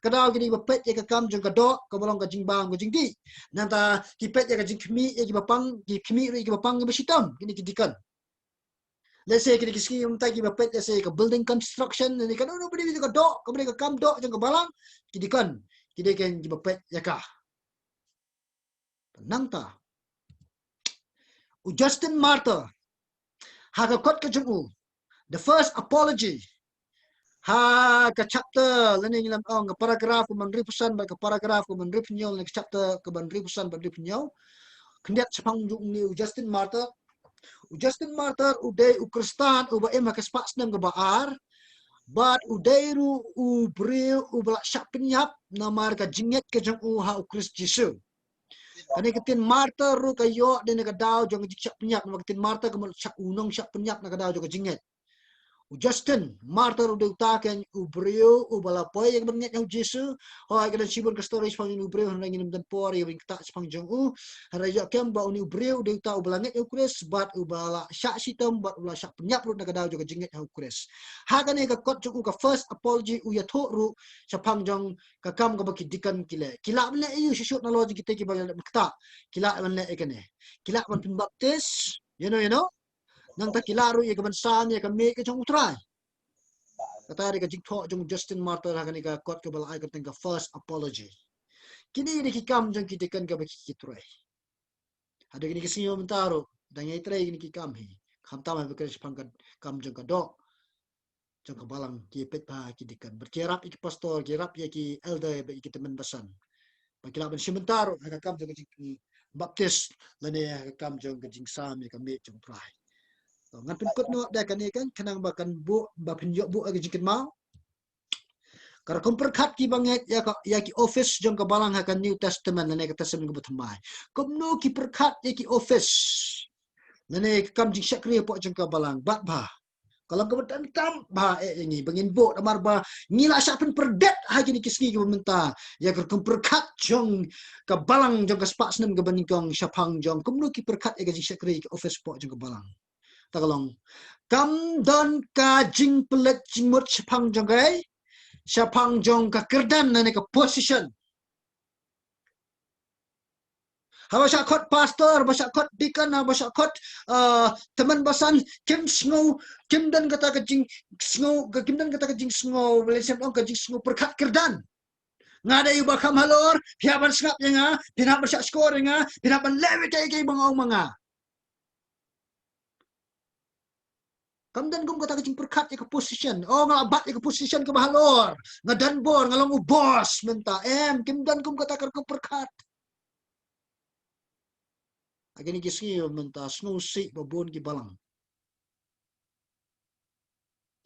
Ka daw kine kiba peit ïa ka kam jong ka doh, kaba long ka jingbam ka jingdih. Nangta ki peit ïa ka jingkhmih ïa kiba pang, ki khmih ruh ïa kiba pang kiba shitom, kine ki deacon. Let's say kine ki sngi mynta kiba peit, let's say ka building construction, ne kano kano ba dei ka doh, kaba dei ka kam doh jong ka balang, ki deacon ki dei ken kiba peit ïa ka. Nangta u Justin Martyr, ha ka kot ka jong u, The First Apology, ha ka chapter, lane ngi lah ban ong ka paragraph kaba hynriewphew san bad ka paragraph kaba hynriewphew hynñiew, lane ka chapter kaba hynriewphew san bad hynriewphew hynñiew. Khyndiat shaphang jong une u Justin Martyr. U Justin Martyr u dei u Khristan uba im ha ka spah snem kaba ar. Bad u dei ruh u briew uba la shah pynïap namar ka jingngeit ka jong u ha u Khrist Jisu. Kane ka ktien martyr ruh ka ïoh dei na ka daw jong ka jingshah pynïap, namar ka ktien martyr ka mut shah, u nongshah pynïap na ka daw jong ka jingngeit. U Justin Martyr u dei uta ken u briew uba la poi ïa ka ban ngeit ha u Jisu. Hooid, ka don shibun ka story shaphang une u briew, hynrei ngin ym don por ïa ban ktah shaphang jong u. Hynrei ïoh kem ba une u briew u dei uta uba la ngeit ha u Khrist bad uba la shah shitom bad uba la shah pynïap ruh na ka daw jong ka jingngeit ha u Khrist. Ha kane ka kot jong u ka First Apology u ïathuh ruh shaphang jong ka kam kaba ki deacon ki leh. Ki lah ban leh aïu shuh shuh nalor jong kita kiba la ktah. Ki lah ban leh ïa kane. Ki lah ban pynbaptis, you know, you know. Nangta ki lah ruh ïa ka ban sam ïa ka miej ka jong u Trai. Kata dei ka jingthoh jong u Justin Martyr ha kane ka kot kaba la ai kyrteng ka First Apology. Kine dei ki kam jong ki deacon kaba ki, ki trei. Haduh kine ki sngi mynta ruh dang ïai trei kine ki kam hi. Khamtam haba kren shaphang ka kam jong ka doh jong ka balang, ki peit bha ki deacon. Bad ki ïarap ïa ki pastor, ki ïarap ïa ki elder bad ïa ki tymmen basan. Ba ki lah ban shim bynta ruh ha ka kam jong ka jingbaptis lane ha ka kam jong ka jingsam ïa ka miej jong u Trai. To, ngan pynkut noh da kane kan, khnang ba kan buh, ba phin ïoh buh ïa ka jingkynmaw. Ka rukom pyrkhat kiba ngeit ïa ka, ïa ki office jong ka balang ha ka New Testament lane ka Testament kaba thymmai. Kumno ki pyrkhat ïa ki office lane ka kam jingshakri hapoh jong ka balang, bad bha. Ka long kaba donkam bha eh ïa ngi ba ngin buh, namar ba ngi la shah pynpyrdet ha kine ki sngi kiba mynta ïa ka rukom pyrkhat jong ka balang jong ka spah snem kaba nyngkong shaphang jong kumno ki pyrkhat ïa ka jingshakri ka office pok jong ka balang. Ta ka long, kam don ka jingpynleit jingmut shaphang jong ka, shaphang jong ka kyrdan lane ka position. Haba shah khot pastor, ba shah khot deacon, ba shah khot, uh, tymmen basan, kim sngew, kim don kata ka jingsngew, ka kim don kata ka jingsngew, lane shem ong ka jingsngew pyrkhat kyrdan. Nga dei uba kham halor, phi hap ban sngap ïa nga, phi hap ban shah shkor ïa nga, phi hap ban leh ïa kaei kaei ba nga ong ma nga. Kam don kum kata ka jingpyrkhat ïa ka position. Oh, nga la bat ïa ka position kaba halor. Nga don bor, nga long u boss mynta. Em, kim don kum kata ka rukom pyrkhat. Ha kine ki sngi mynta sngewsih ba bun ki balang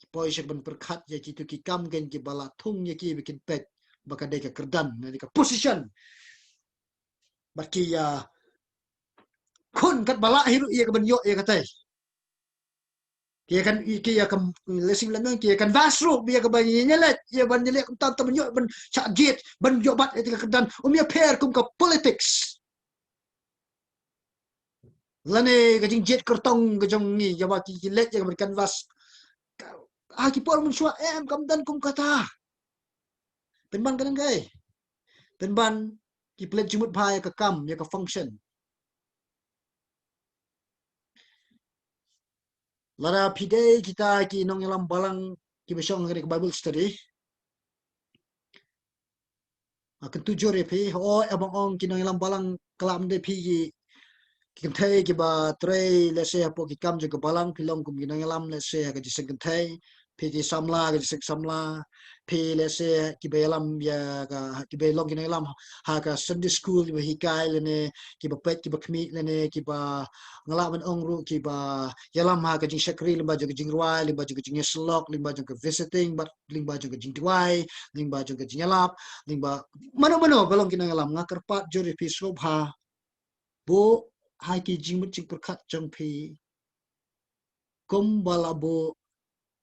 ki poi sha ban pyrkhat ïa kitu ki kam kein kiba la thung ïa ki ba kin peit ba ka dei ka kyrdan, ka dei ka position. Bad ki ïa khun katba lah hi ruh ïa ka ban ïoh ïa katai. Ki ïa kan, ki ïa kan, lehse lem ki ïa kan vas ruh ïa ka ban ïa leh, ïa ban ïa leh kumta, ta ban ïoh ban shah jied, ban ïoh bat ïa ka kyrdan, um ïa pher kum ka politics. Lane ka jingjied kyrtong ka jong ngi, ïa ba ki, ki leh ïa ka ban canvass. Ha ki por mynshuwa em, kam don kum kata. Pynban ka dang kai. Pynban ki pynleit jingmut bha ïa ka kam, ïa ka function. Lada phi dei kita ki nongïalam balang kiba shong ha ka Bible study, nga kyntu jur ïa phi, hooid, ym ong ki nongïalam balang, ka lah ban dei phi ki, ki kynthei kiba trei, lehse hapoh ki kam jong ka balang, phi long kum ki nongïalam, lehse ha ka jingïaseng kynthei, phi ki samla ha ka jingïaseng samla, phi lehse kiba ïalam ïa ka, kiba long ki nongïalam ha ka Sunday school, kiba hikai lane kiba peit kiba khmih lane kiba, nga lah ban ong ruh, kiba ïalam ha ka jingshakri lyngba jong ka jingrwai, lyngba jong ka jingïasyllok, lyngba jong ka visiting, bad lyngba jong ka jingduwai, lyngba jong ka jingïalap, lyngba mano mano ba long ki nongïalam, nga kyrpad jur ïa phi, sngewbha buh ha ki jingmut jingpyrkhat jong phi kumba la buh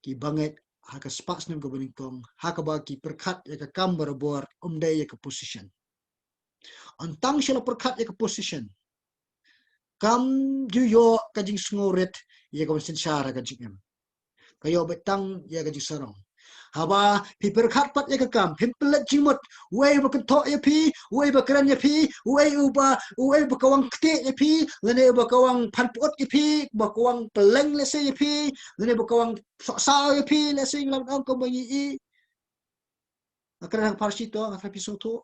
ki bangeit ha ka spah snem kaba nyngkong, ha kaba ki pyrkhat ïa ka kam barabor, ym dei ïa ka position. Hangta shu la pyrkhat ïa ka position, kam ju ïoh ka jingsngewrit ïa ka ban synshar ha ka jingim. Ka ïoh beit tang ïa ka jingsarong. Haba phi pyrkhat pat ïa ka kam, phim pynleit jingmut, uei uba kynthoh ïa phi, uei uba kren ïa phi, uei uba, uei uba kawang ktieh ïa phi, lane uba kawang phan pyut ïa phi, uba kawang pylleng lehse ïa phi, lane uba kawang sohsaw ïa phi, lehse ngi lah ban ong kumba ngi i. Nga kren ha ka Pharsi to, nga kren phi sngewthuh.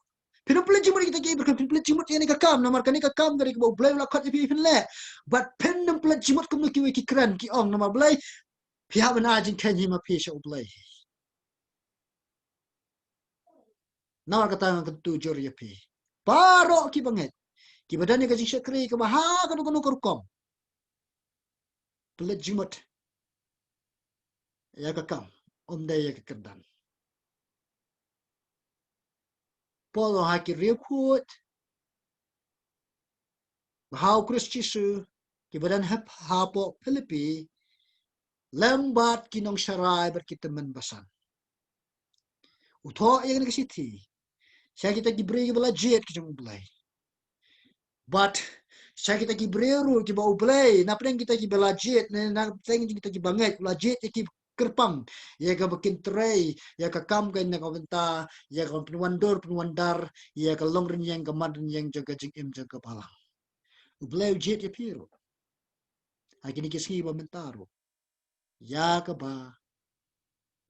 Phin ym pynleit jingmut ïa kita ki, phin pynleit jingmut ïa kane ka kam, namar kane ka kam ka dei kaba U Blei u la khot ïa phi phin leh. Bad phin ym pynleit jingmut kumno kiwei ki kren ki ong, namar balei? Phi hap ban ai jingkheiñ hi ma phi sha U Blei. Namar kata nga kyntu jur ïa phi, baroh ki bangeit, kiba don ïa ka jingshakri kaba ha kano kano ka rukom, pynleit jingmut ïa ka kam, ym dei ïa ka kyrdan. Paul ha ki riewkhuid ba ha U Khrist Jisu, kiba don hap hapoh Philippi, lem bad ki nongsharai bad ki tymmen basan, u thoh ïa kane ka shithi sha kita ki briew kiba la jied ki jong U Blei. Bad sha kita ki briew ruh kiba U Blei, na pdeng kita kiba la jied, ne na pdeng kita ki bangeit, u la jied ïa ki kyrpang ïa kaba kin trei ïa ka kam ka, na ka bynta ïa ka pynwandur pynwandar ïa ka longrynïeng ka manrynïeng jong ka jingim jong ka balang. U Blei u jied ïa phi ruh ha kine ki sngi ba mynta ruh, ïa kaba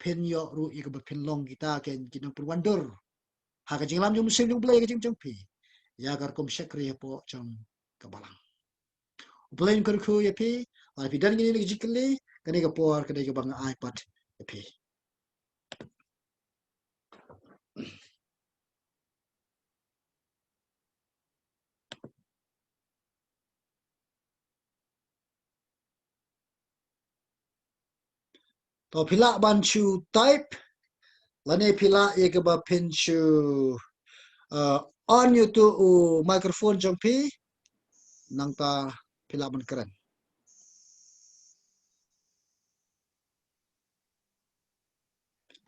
phin ïoh ruh ïa kaba phin long kita ki, ki nongpynwandur ha ka jingïalam jong U Mynsiem jong U Blei ha ka jingim jong phi, ïa ka rukom shakri hapoh jong ka balang. U Blei un kyrkhu ïa phi. Lada phi don kine ki jingkylli, kane ka por ka dei kaba nga ai pat ïa phi. To phi lah ban shu type, lane phi lah ïa kaba phin shu, uh, on ïa uto u microphone jong phi, nangta phi lah ban kren.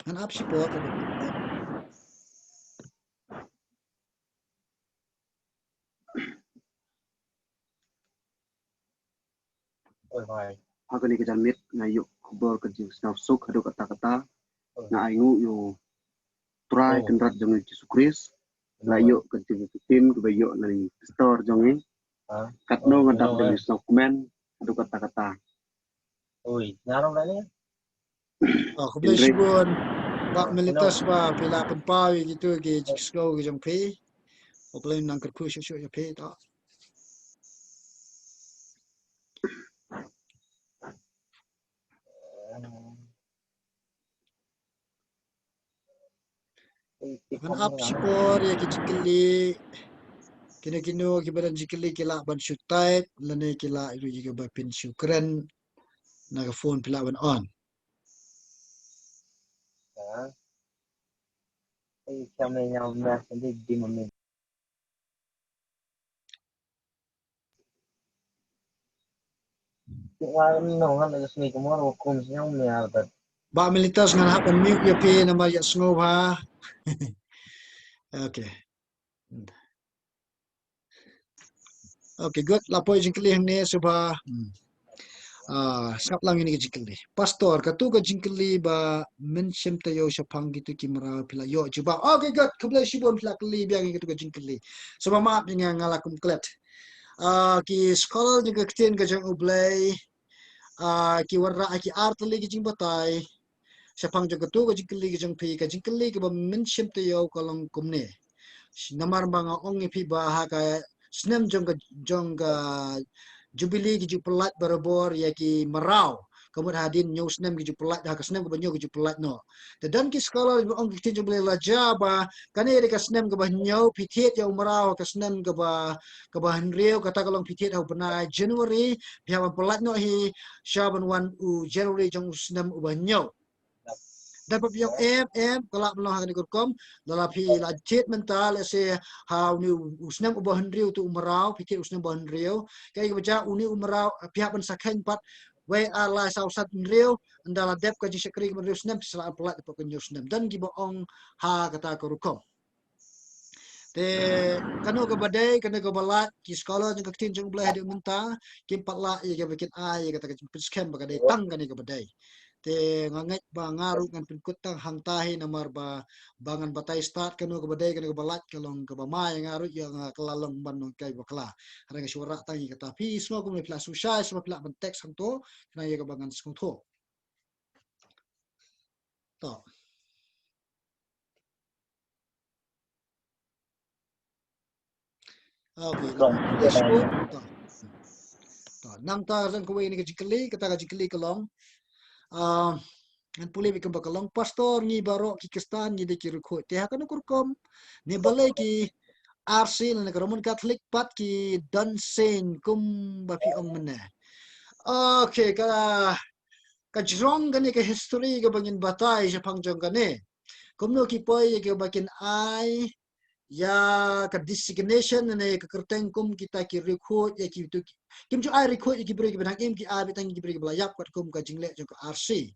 Ngan ap shipor. Ha kane ka janmiet nga ïoh khubor ka jingsngewsuk haduh katta katta. Nga ainguh ïa u Trai Kynrad jong ngi Jisu Khrist. Nga ïoh ka jingpynim kaba ïoh na i pastor jong ngi. Katno nga dap da jingsngewkmen haduh katta katta. Oi, ngarang dah ni. Oh, khublei shibun. Bah Miletus ba phi la pynpaw ïa kitu ki jingsngew ki jong phi. Khublei nang kyrkhu shuh shuh ïa phi to. Ngan ap shipor ïa ki jingkylli. Kino kino kiba don jingkylli ki lah ban shu type lane ki lah ruh ïa kiba phin shu kren na ka phone phi lah ban on. Bah Miletus ngan hap ban mute ïa phi namar ïa sngew bha. Okay. Okay, good. La poi jingkylli hangne shuwa. Hmm. Ah, sngap lang ïa kane ka jingkylli. Pastor, katu ka jingkylli ba mynshem taïew shaphang kitu ki mraw phi la ïoh jubab. Okay, good. Khublei shibun phi la kylli biang ïa katu ka jingkylli. Shuwa map ïa nga nga la kum klet. Ah, ki scholar jong ka ktien ka jong U Blei. Ah, ki wanrah ha ki ar tylli ki jingbatai. Shaphang jong katu ka jingkylli ka jong phi, ka jingkylli kaba mynshem taïew ka long kumne. Namar ba nga ong ïa phi ba ha ka snem jong ka, jong ka Jubilee ki ju pyllait barabor ïa ki mraw. Ka mut hadien hynñiew snem ki ju pyllait, ha ka snem kaba hynñiew ki ju pyllait noh. Te don ki scholar ba ong ki ktien jong U Blei la jia ba kane dei ka snem kaba hynñiew, phi thied ïa u mraw ha ka snem kaba, kaba hynriew, kata ka long phi thied ha u bnai January, phi hap ban pyllait noh hi sha ban wan u January jong u snem uba hynñiew. Da phi ong em, em, ka lah ban long ha kane ka rukom, lada phi la thied mynta, lehse ha une u, u snem uba hynriew tu u mraw, phi thied u snem uba hynriew. Kaei kaba jia une u mraw, phi hap ban sa kheiñ pat, wei ar lai saw san hynriew, ynda la dep ka jingshakri kaba hynriew snem, phi sa lah ban pyllait hapoh ka hynñiew snem. Don kiba ong ha kata ka rukom. Te kano kaba dei, kano kaba lait, ki scholar jong ka ktien jong U Blei hadien mynta, kim pat lah ïa kaba kin ai ïa kata ka jingpynskhem ba ka dei tang kane kaba dei. Te nga ngeit ba nga ruh ngan pynkut tang hangta hi namar ba, ba ngan batai stad kano kaba dei, kano kaba lait, ka long kaba ma ïa nga ruh, ïa nga ka la long ban long kai bakla. Hynrei nga shu wanrah tang ïa kata, phi sngew kumne phi lah shu shai, shu phi lah ban text hangto, khnang ïa kaba ngan sngewthuh. To. Okay, to. To. Nangta jong kawei kane ka jingkylli, kata ka jingkylli ka long. Ah, ngan pule beit kumba ka long, Pastor, ngi baroh ki Khristan ngi dei ki riewkhuid. Te ha kano ka rukom, ne balei ki R C lane ka Roman Catholic pat ki don saint kumba phi ong mynne. Okay, ka, ka jrong kane ka history kaba ngin batai shaphang jong kane. Kumno ki poi ïa kaba kin ai ïa ka designation ne ka kyrteng kum kita ki riewkhuid ïa kitu ki, kim ju ai riewkhuid ïa ki briew kiba dang im, ki ai beit tang ïa ki briew kiba la ïap katkum ka jingleh jong ka R C.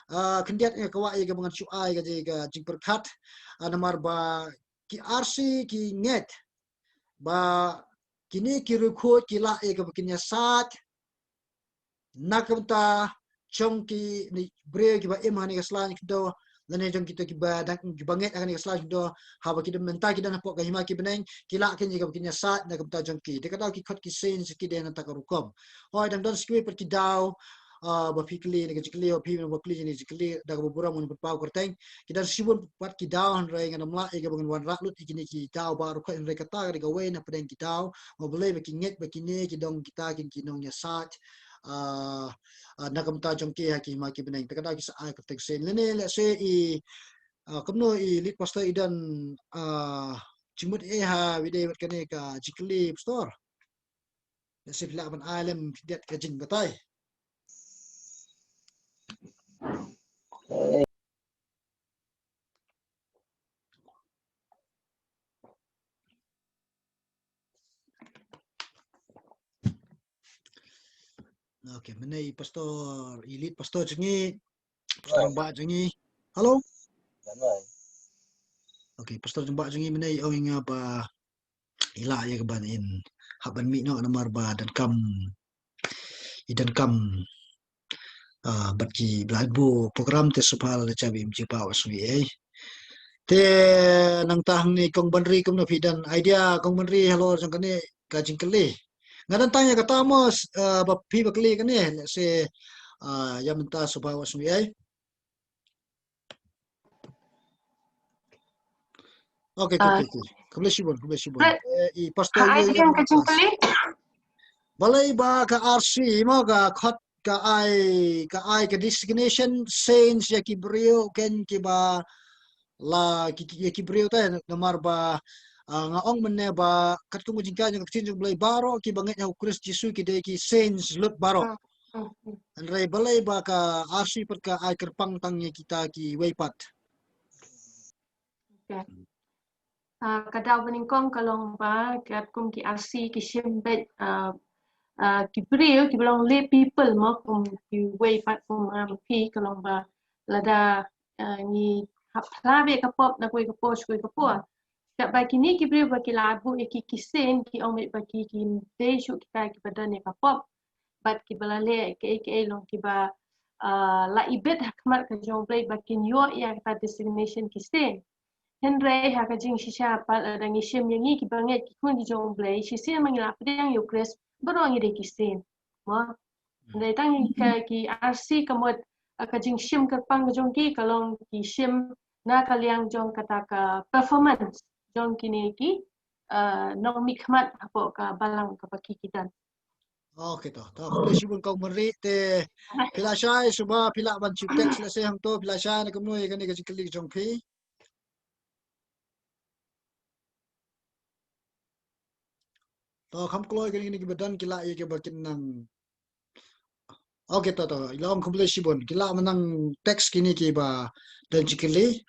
Ah, khyndiat nga kwah ïa kaba ngan shu ai ka jing, ka jingpyrkhat, ah, namar ba ki R C ki ngeit ba kine ki riewkhuid ki lah ïa kaba kin ïasaid na ka bynta jong kine ki briew kiba im ha kane ka sla khyndew, lane jong kito kiba dang, kiba ngeit ha kane ka sla khyndew, haba ki don mynta ki don hapoh ka hima ki bneng, ki lah kin ïa kaba kin ïasaid na ka bynta jong ki. Te ka daw ki khot ki saint ki dei na kata ka rukom. Hooid, dang don sa kiwei pat ki daw, ah, ba phi kylli ne ka jingkylli, ba phi ba kylli ne ka jingkylli, da kaba burom ngan pynpaw kyrteng. Ki don shibun pat ki daw, hynrei ngan ym lah ïa kaba ngan wanrah lut ïa kine ki daw baroh khoit, hynrei kata ka dei kawei na pdeng ki daw. Nga balei ba ki ngeit ba kine ki dong kita kin ki nongïasaid, ah, ah, na ka bynta jong ki ha ki hima ki bneng. Te ka daw ki sa ai kyrteng saint. Lane lehse i, ah, kumno i lead pastor i don, ah, jingmut ei ha video bad kane ka jingkylli, Pastor. Lehse phi lah ban ai lem khyndiat ka jingbatai. Okay, mynne i pastor, i lead pastor jong ngi, pastor ba jong ngi. Hello? Okay, Pastor Jumba jong ngi mynne i ong ïa nga ba i lah ïa ka ban in hap ban mih noh namar ba donkam, i donkam, ah, bad ki ba la buh program te shu pha la cha bym ju pah wat sngi ei. Te nangta hangne Kong Banri kumno phi don idea Kong Banri halor jong kane ka jingkylli. Nga don tang ïa kata mo, ah, ba phi ba kylli kane, let's say, ah, ïa mynta shu pha wat sngi ei. Okay, okay, okay, okay. Khublei shibun, khublei shibun. Eh, i pastor ha ai ka jingkylli. Balei ba ka R C mo ka khot ka ai, ka ai ka designation saints ïa ki briew ken ki ba la ki, ki, ïa ki briew te namar ba, ah, nga ong mynne ba katkum ka jingkha jong ka ktien jong Blei baroh ki ba ngeit ha u Khrist Jisu ki dei ki saints lut baroh. Hynrei balei ba ka R C pat ka ai kyrpang tang ïa kita kiwei pat. Okay. Ah, ka daw ba nyngkong ka long ba katkum ki R C ki shim beit, ah, ah, ki briew ki ba long lay people mo kum kiwei pat kum, ah, phi ka long ba lada, ah, ngi hap phla beit ka pop na kawei ka por sha kawei ka por. Katba kine ki briew ba ki la buh ïa ki ki saint ki ong beit ba ki ki dei shuh kita ki ba don ïa ka pop. Bad ki ba la leh kaei kaei long ki ba, ah, la ibit ha khmat ka jong Blei ba kin ïoh ïa kata designation ki saint. Hynrei ha ka jingshisha pat lada ngi shim ïa ngi ki ba ngeit ki khun ki jong Blei shisien ma ngi la pdiang ïa u Khrist baroh ngi dei ki saint. Mo. Hynrei tang ka ki R C ka mut, ah, ka jingshim kyrpang ka jong ki ka long ki shim na ka liang jong kata ka performance jong kine ki, ah, nongmihkhmat hapoh ka balang kaba ki ki don. Okay to, to, khublei shibun Kong Banri te phi la shai shuwa phi lah ban shu text lehse hangto phi la shai na kumno ïa kane ka jingkylli ka jong phi. To kham kloi kane kine ki ba don ki lah ïa ki ba kin nang. Okay to, to, i la ong khublei shibun ki lah ban nang text kine ki ba don jingkylli.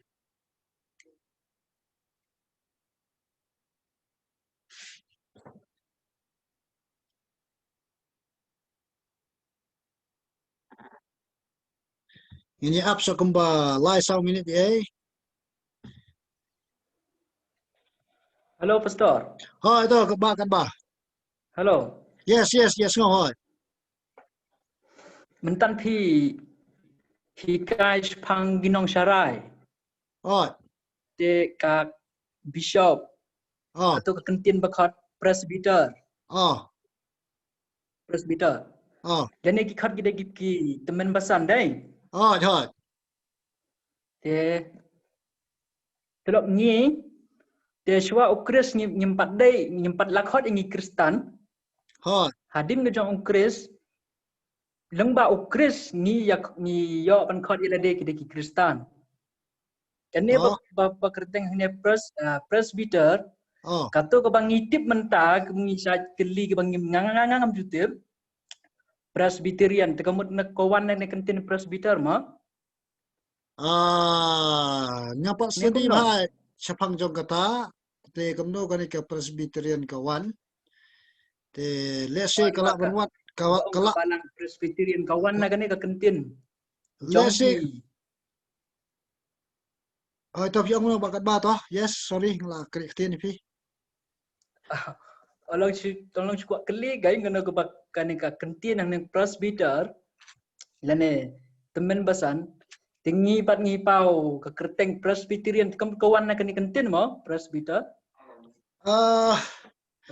Ngin ïa ap sa kumba lai saw minit ei. Hello, Pastor. Hoi, to, katba, katba. Hello. Yes, yes, yes, ngo hoi. Mynta phi, phi kai shaphang ki nongsharai. Hoi. Te ka bishop. Oh. Kato ka kyntien ba khot presbyter. Oh. Presbyter. Oh. Lane ki khot ki dei ki, ki tymmen basan dei. Oh, hoi. Te te lok ngi te shuwa u Khrist ngi, ngim pat dei, ngim pat la khot ïa ngi Khristan. Hoi. Hadien ka jong u Khrist lyngba u Khrist ngi ïa, ngi ïoh ban khot ïa lade ki dei ki Khristan. Kane ba, oh, ba, ba kyrteng hangne pres-, ah, presbyter. Oh. Kato kaba ngi tip mynta, kaba ngi shait kylli, kaba ngi nga, nga, nga, ngam ju tip. Presbyterian, te ka mut na ka wan na ne kyntien presbyter mo? Ah, nga pat sngewdei bha shaphang jong kata, te kumno kane ka Presbyterian ka wan. Te lehse ka lah ban wad, ka wa-, ka lah. Balang Presbyterian ka wan na kane ka kyntien. Lehse. Ai, to phi ong ba katba to. Yes, sorry, nga la kri ktien phi. Tolong shi, tolong shi kwah kylli, gai ngano kaba kane ka kyntien hangne presbyter. Lane tymmen basan, te ngi pat ngi paw ka kyrteng Presbyterian, te kam ka wan na kane kyntien mo, presbyter? Ah,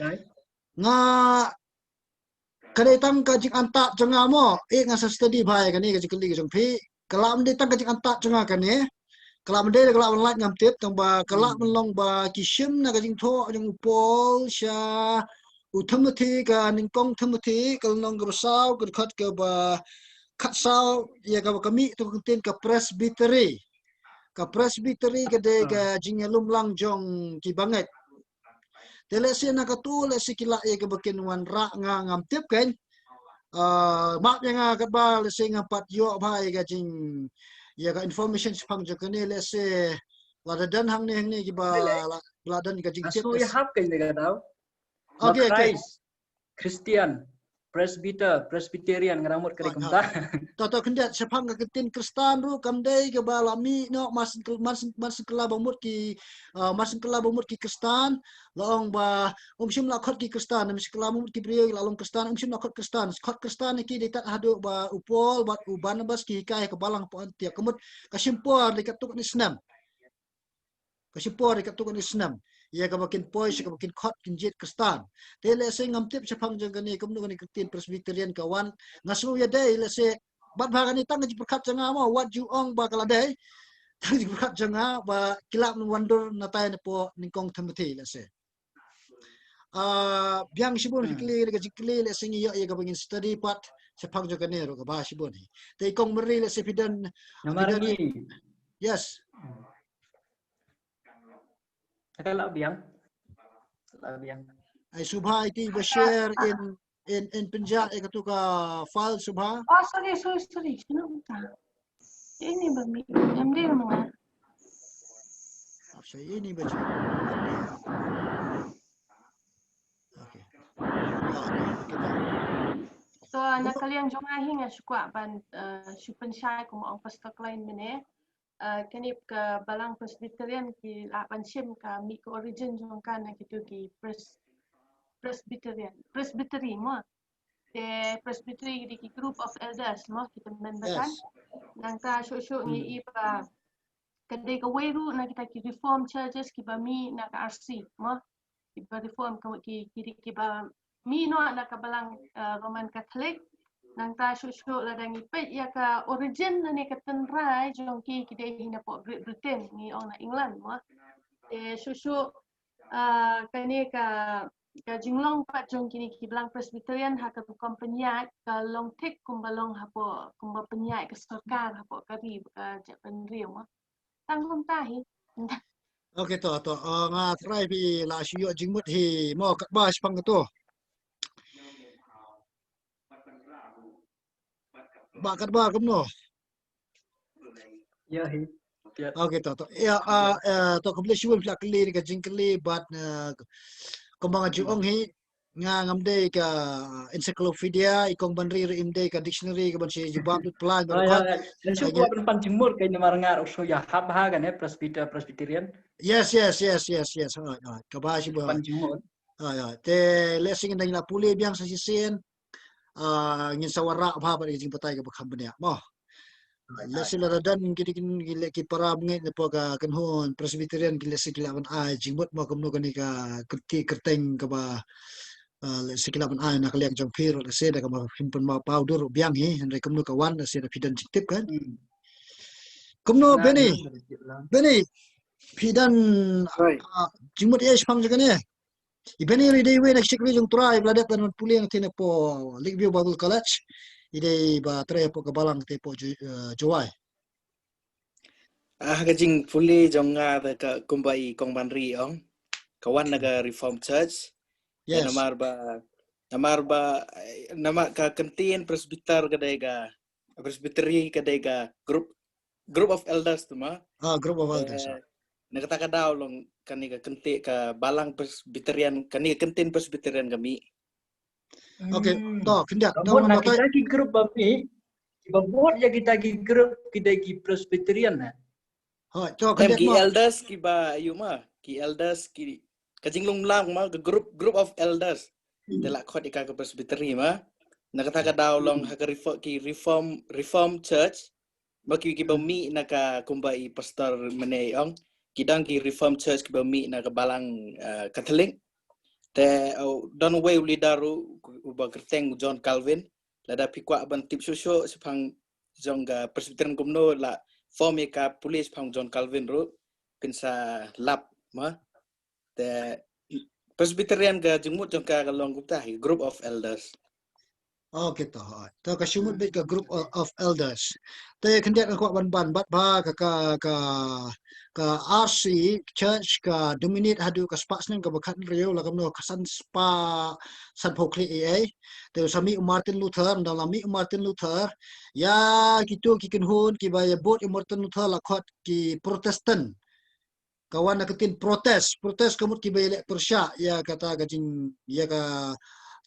right. Nga, ka dei tang ka jingantad jong nga mo, eh, nga sa study bha ïa kane ka jingkylli ka jong phi. Ka lah ban dei tang ka jingantad jong nga kane. Ka lah ban dei, ka lah ban lait ngam tip, tang ba ka lah ban long ba ki shim na ka jingthoh jong u Paul sha u Timothy, ka nyngkong Timothy, ka lynnong kaba saw, ka dkhot kaba khatsaw, ïa kaba ka mih to ka kyntien ka presbytery. Ka presbytery ka dei ka jingïalumlang jong ki bangeit. Te lehse na katu lehse ki lah ïa kaba kin wanrah, nga ngam tip kan. Ah, map ïa nga katba lehse ngam pat ïoh bha ïa ka jing, ïa ka information shaphang jong kane, lehse lada don hangne hangne kiba la, la don ka jingtip. Asu ïa hap kan ïa ka daw. Okay, okay. Christian. Presbyter, Presbyterian, nga dang mut ka dei kumta. To, to, khyndiat, shaphang ka ktien Khristan ruh kam dei kaba la mih noh, mar syn kylla, mar syn, mar syn kylla ba mut ki, ah, mar syn kylla ba mut ki Khristan, la ong ba, um shym la khot ki Khristan, mar syn kylla ba mut ki briew, la long Khristan, um shym la khot Khristan, khot Khristan ki dei tad haduh ba u Paul, bad u Barnabas ki hikai ha ka balang hapoh Antiok, ka mut, ka shim por, dei katto katne snem. Ka shim por ïa katto katne snem. Ïa kaba kin poi, sha kaba kin khot, kin jied Khristan. Te lehse ngam tip shaphang jong kane, kumno kane ka ktien Presbyterian ka wan. Nga sngew ïa dei, lehse, bad bha kane tang ka jingpyrkhat jong nga mo, wat ju ong ba ka la dei. Tang ka jingpyrkhat jong nga, ba ki lah ban wandur natai napoh nyngkong Timothy, lehse. Ah, biang shibun phi kylli, ka jingkylli, lehse ngi ïoh ïa kaba ngin study pat, shaphang jong kane ruh kaba shibun hi. Te i Kong Mary, lehse phi don, phi don. Yes. Ka la biang. Ka la biang. Ai, sngewbha ïa phi ba share in, in, in pynjah ïa katu ka file, sngewbha. Oh, sorry, sorry, sorry. Shano ka? Ini ba mi, em dei ma nga. Sorry, ini ba. Okay. Ah, okay, okay. To, na ka liang jong nga hi nga shu kwah ban, eh, shu pynshai kum ong Pastor Klein mynne. Eh, kane ka balang Presbyterian ki lah ban shim ka mih ka origin jong ka na kitu ki Pres-, Presbyterian, Presbytery mo. Te Presbytery ki dei ki group of elders mo, kita mynta kan. Yes. Nangta shuh shuh ngi i ba ka dei kawei ruh na kita ki Reformed churches kiba mih na ka R C mo. Kiba Reformed ka, ki, ki, kiba mih noh na ka balang, eh, Roman Catholic. Nangta shuh shuh lada ngi peit ïa ka origin lane ka tynrai jong ki, ki dei hi napoh Great Britain, ngi ong na England mo. Te shuh shuh, eh, kane ka, ka jinglong pat jong kine ki balang Presbyterian ha ka rukom pynïaid ka long thik kumba long hapoh, kumba pynïaid ka sorkar hapoh ka ri, ka jaitbynriew mo. Tang kumta hi. Okay, to, to. Ah, nga tharai phi la shu ïoh jingmut hi mo, katba shaphang kato. Bah katba kumno? Ïa hi. Okay, to, to. Ïa, ah, eh, to, khublei shibun phi la kylli ka jingkylli bad, eh, kumba nga ju ong hi, nga ngam dei ka encyclopedia, i Kong Banri ruh im dei ka dictionary kaban shu jubab lut plan. Ïa, ïa, ïa. Nga shu kwah ban pan jingmut ka, namar nga ruh shu ïahap ha kane Presbyter, Presbyterian. Yes, yes, yes, yes, yes. Alright, alright. Kaba shibun. Pan jingmut. Alright, alright. Te lehse ngin dang la pule biang sa shisien. Ah, ngin sa wanrah bha bad ka jingbatai kaba kham bniah mo. Lehse lada don ki, ki, ki, ki para bangeit napoh ka kynhun Presbyterian ki lehse ki lah ban ai jingmut mo kumno kane ka kyrti kyrteng kaba, ah, lehse ki lah ban ai na ka liang jong phi ruh lehse da kaba phin pynpaw dur biang hi, hynrei kumno ka wan lehse da phi don jingtip kan. Kumno Benny? Benny, phi don, ah, jingmut ïa shaphang jong kane? I Benny i dei iwei na ki shakri jong U Trai ba la dep ban pule na kane hapoh Lakeview Bible College. I dei ba trei hapoh ka balang te hapoh Ju-, eh, Jowai. Ah, ka jingpule jong nga te ka kumba i Kong Banri ong. Ka wan na ka Reformed Church. Yes. Namar ba, namar ba, eh, namar ka kyntien Presbyter ka dei ka, Presbytery ka dei ka group, group of elders tu mo. Ah, group of elders. Eh, na kata ka daw long kane ka kyntien ka balang Presbyterian, kane ka kyntien Presbyterian ka mih. Okay, to, khyndiat. Ka mut na kita ki group ba mih, kiba mut ïa kita ki group ki dei ki Presbyterian na. Hooid, to, khyndiat ki elders kiba ïoh mo, ki elders ki, ka jinglong lang mo, ka group, group of elders. Te la khot ïa ka ka Presbytery mo. Na kata ka daw long ha ka Refo-, ki Reform, Reform Church. Ba ki, kiba mih na ka kumba i pastor mynne i ong. Ki dang ki Reformed Church kiba mih na ka balang, eh, Catholic. Te, oh, don uwei u leader ruh uba kyrteng John Calvin. Lada phi kwah ban tip shuh shuh shaphang jong ka Presbyterian kumno la form ïa ka, pule shaphang John Calvin ruh phin sa lap mo. Te Presbyterian ka jingmut jong ka ka long kumta hi, group of elders. Okay, to, hooid. To ka shu mut beit ka group of, of elders. Te khyndiat nga kwah ban ban bad ba ka, ka, ka, ka R C church ka dominate haduh ka spah snem kaba khathynriew, la kumno ka san spah sanphew khlieh A A. Te sa mih u Martin Luther, ynda la mih u Martin Luther, ïa kito ki kynhun kiba ïa bud ïa u Martin Luther la khot ki Protestant. Ka wan na ka ktien protest. Protest ka mut kiba ïaleh pyrshah ïa kata ka jing, ïa ka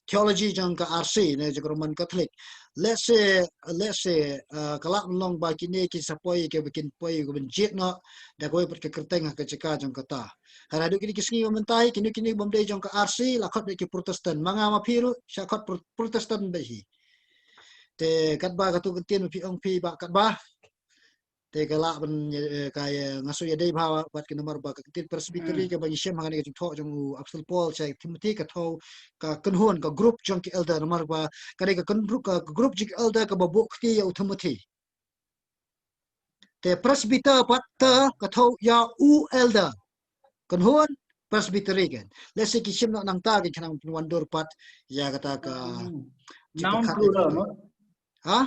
theology jong ka R C ne jong ka Roman Catholic. Let's say, let's say, uh, ka lah ban long ba kine ki sa poi ki ba kin poi ki ban jied noh da kawei pat ka kyrteng ha ka jaka jong kata. Hynrei haduh kine ki sngi ba mynta hi kine kine bym dei jong ka R C la khot beit ki Protestant. Ma nga ma phi ruh sha khot Pro-, Protestant beit hi. Te katba katu ka ktien ba phi ong phi ba katba. Te ka lah ban, eh, ka, eh, nga shu ïadei bha bad ka namar ba ka ktien Presbytery ka ba ngi shem ha kane ka jingthoh jong u Apostol Paul sha Timothy ka thoh ka kynhun ka group jong ki elder namar ba ka dei ka kynru-, ka group jong ki elder ka ba buh kti ïa u Timothy. Te Presbyter pat te ka thoh ïa u elder. Kynhun Presbytery kan. Let's say ki shem noh nangta kan khnang pynwandur pat ïa kata ka Hmm. jingpyrkhat Noun plural, no? Ha?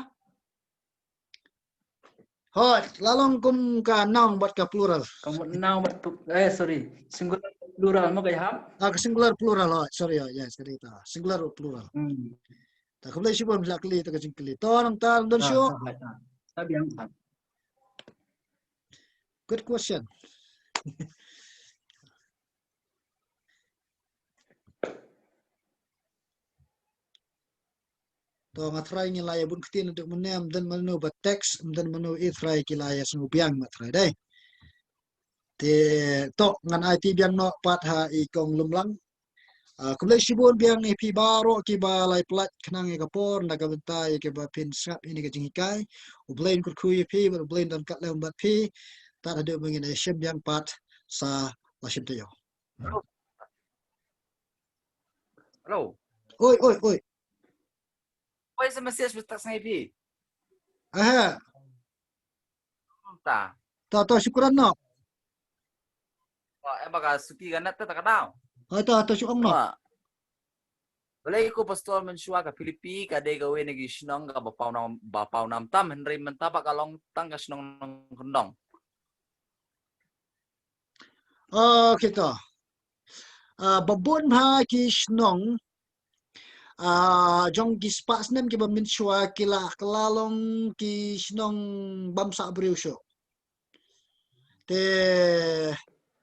Hooid, la long kum ka noun bad ka plural. Kum noun bad pu-, eh, sorry. Singular plural mo ka ïahap? Ah, ka singular plural, hooid. Sorry, hooid, yes, ka dei ta. Singular plural. Hmm. Ta khublei shibun la kylli ta ka jingkylli. To nangta don Ah, shuh. Ta, ta, ta. Ta biang ta. Good question. To nga trai ngi la ïa bun ktien duk mynne ym don mano ba text ym don mano i trai ki la ïa sngew biang ma trai dei. Te to ngan ai ti biang noh pat ha i kong Lumlang. Ah, khublei shibun biang ïa phi baroh ki ba la ïa pynlait khnang ïa ka por na ka bynta ïa ka ba phin sngap ïa kane ka jinghikai. U Blei un kyrkhu ïa phi bad U Blei un don kat lem bad phi. Tad haduh ba ngin ïa shem biang pat sa la shim taïew. Hello. Hello. Oi, oi, oi. Oi, sa message bus tak sngai phi. Aha. Ta. Ta, ta, shukran noh. Wah, eh, baka suki ganat ta, ta ka daw. Ai ta, ta shu ong noh. Wah. Balei ko Pastor mynshuwa ka Philippi ka dei kawei na ki shnong ka ba paw nam, ba paw nam tam hynrei mynta ba ka long tang ka shnong nongkyndong. Okay to. Ah, ba bun bha ki shnong, ah, jong ki spah snem ki ba mynshuwa ki la kylla long ki shnong bym sah briew shuh. Te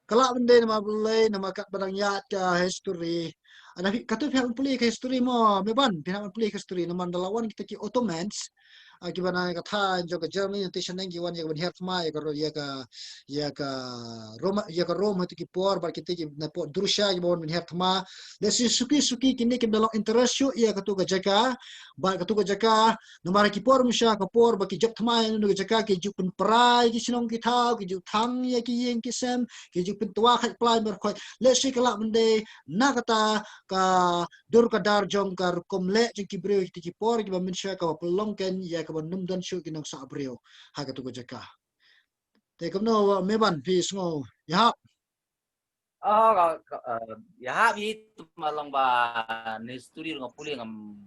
ka lah ban dei namar balei namar kat ba dang ïaid ka history. Ana phi, katu phi hap ban pule ka history mo, me ban, phi hap ban pule ka history namar da la wan kita ki Ottomans, ah, ki ba na ka thaiñ jong ka Germany, te shaneng ki wan ïa ka ban her thma ïa ka ro-, ïa ka, ïa ka Roma, ïa ka Rome ha kito ki por, bad kita ki na pdeng Russia ki ba wan ban her thma. Te suki suki kine kim da long interest shuh ïa katu ka jaka, bad katu ka jaka, namar ha ki por mynshuwa ka por ba ki jop thma ïa katu ka jaka ki ju pynpra ïa ki shnong ki thaw, ki ju thang ïa ki ïing ki sem, ki ju pyntwa khait plai markhot. Let's say ka lah ban dei na kata ka dur ka dar jong ka rukom leh jong ki briew kita ki por ki ba mynshuwa ka ba pynlong ken ïa ka ba ym don shuh ki nongsah briew ha katu ka jaka. Te kumno me ban phi sngew ïahap? Oh, ka, ka, eh, ïahap hi tu ma long ba ni history nga pule ngam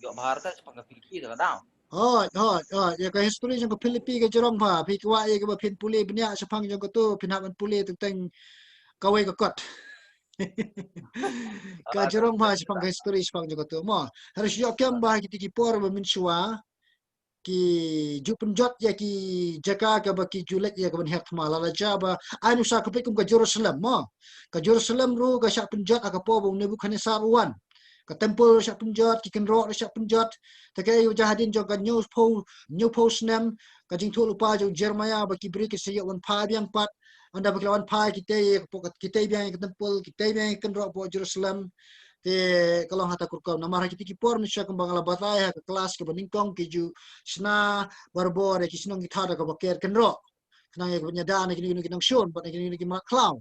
ïoh bha ta shaphang ka Philippi ta ka daw. Hooid, hooid, hooid. Ïa ka history jong ka Philippi ka jrong bha. Phi kwah ïa ka ba phin pule bniah shaphang jong katu, phin hap ban pule teng teng kawei ka kot. Ka jrong bha shaphang ka history shaphang jong katu. Mo, harus ïoh kem ba kita ki por ba mynshuwa ki ju pynjot ïa ki jaka ka ba ki ju leit ïa ka ban her thma la la ja ba ai nusa ka peit kum ka Jerusalem mo. Ka Jerusalem ruh ka shah pynjot ha ka por ba u Nebukhadnessar u wan. Ka temple ruh shah pynjot, ki kynroh ruh shah pynjot. Te ka ïa u ja hadien jong ka hynñiew phew, hynñiew phew snem ka jingthoh lypa jong u Jeremiah ba ki briew ki sa ïoh wan phai biang pat. Ynda ba ki la wan phai ki tei ïa ka pok, ki tei biang ïa ka temple, ki tei biang ïa ka kynroh pok Jerusalem. Te ka long ha ta ka rukom namar ha kita ki por mynshuwa kumba nga la batai ha ka klas ka ba nyngkong ki ju shna barabor ïa ki shnong ki thaw da ka ba ker kynroh. Khnang ïa ka ban ïada na kine kine ki nongshun bad na kine kine ki mrad khlaw.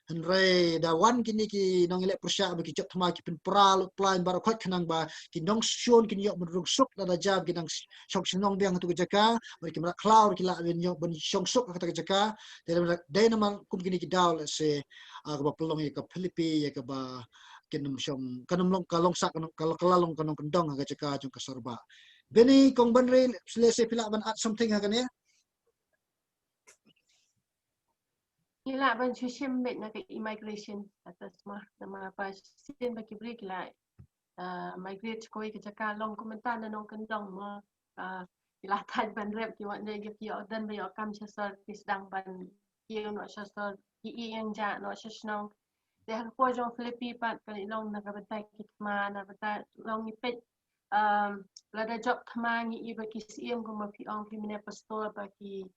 Hynrei da wan kine ki nongïaleh pyrshah ba ki jop thma ki pynpra lut plaiñ baroh khoit khnang ba ki nongshun kin ïoh ban rung suk lada jia ba ki nang shong shnong biang ha tu ka jaka bad ki mrad khlaw ki lah ban ïoh ban shong suk ha kata ka jaka. Te dei namar kum kine ki daw lehse, ah, ka ba pynlong ïa ka Philippi ïa ka ba kin ym shong, kan ym long ka long sah, kan ym, ka long, ka la long ka nongkyndong ha ka jaka jong ka Sorbah. Beni kong Banri, lehse phi lah ban add something ha kane. Ngi lah ban shu shim beit na ka immigration status ma, namar ba shisien ba ki briew ki la, ah, migrate sha kawei ka jaka long kum mynta na nongkyndong ma, ah, ki la thait ban rep ki wan dei ki ïoh don ba ïoh kam sha sor ki sdang ban kiew noh sha sor ki ïeng jah noh sha shnong. Te ha ka por jong Philippi pat ka long na ka bynta ki thma, na ka bynta long ngi peit, um, lada jop thma ngi i ba ki siem kumba phi ong phi mynne pastor ba ki,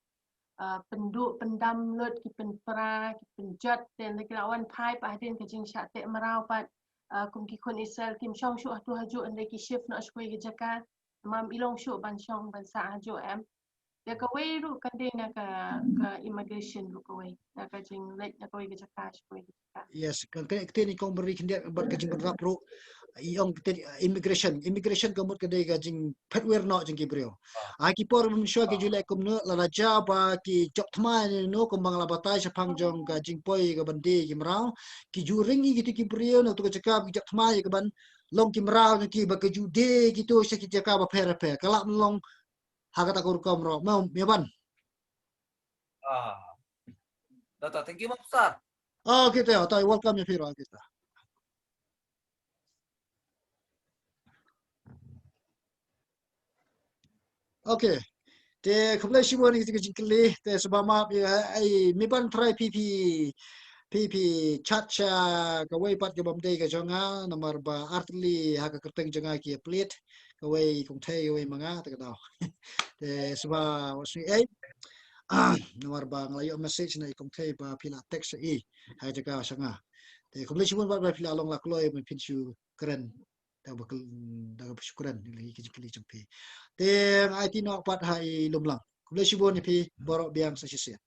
uh, pynduh pyndam lut ki pynpra ki pynjot te nda ki la wan phai pat hadien ka jingshah teh mraw pat, uh, kum ki khun Israel kim shong shuh hato hajuh nda ki shift noh shuh ki jaka. Mam i long shuh ban shong ban sah hajuh em. Ya kawei ruh kan dei na ka, ka immigration ruh kawei. Na ka jingleit na kawei ka jaka shuh kawei ka jaka. Yes, kan kane kte ni kong beri khyndiat bad ka jingpynrap ruh. I ong kte ni, uh, immigration. Immigration ka mut ka dei ka jingphet wir noh jong ki briew. Ah, ki por mynshuwa ki ju leh kumno lada ja ba ki jop thma ne no kumba nga la batai shaphang jong ka jingpoi ka ban die ki mraw. Ki ju ring i kito ki briew na to ka jaka ba ki jop thma ïa ka ban long ki mraw na ki ba ki ju die kito sha ki jaka bapher bapher. Ka lah ban long ha kata ka rukom ruh. Mo, ïa ban. Ah. Data, thank you, Mapsar. Ah, okay, te, te, welcome, ïa phi ruh, okay, te. Okay. Te, khublei shibun ïa ka jingkylli, te, sngewbha map, ïa, ai, mi ban try phi, phi, phi, phi chat sha kawei pat ka bym dei ka jong nga, namar ba artylli ha ka kyrteng jong nga ki upload, kawei kong Thei, kawei ma nga, te ka daw. Te, sngewbha, wa sngewbha, ai. Ah, namar ba nga la ïoh message na i kong Thei ba phi la text i ha jaka sha nga. Te khublei shibun ba phi la long la kloi ban phin shu kren. Da ba kul-, da ba shu kren ïa ki jingkylli jong phi. Te nga aiti noh pat ha i Lumlang. Khublei shibun ïa phi baroh biang sa shisien.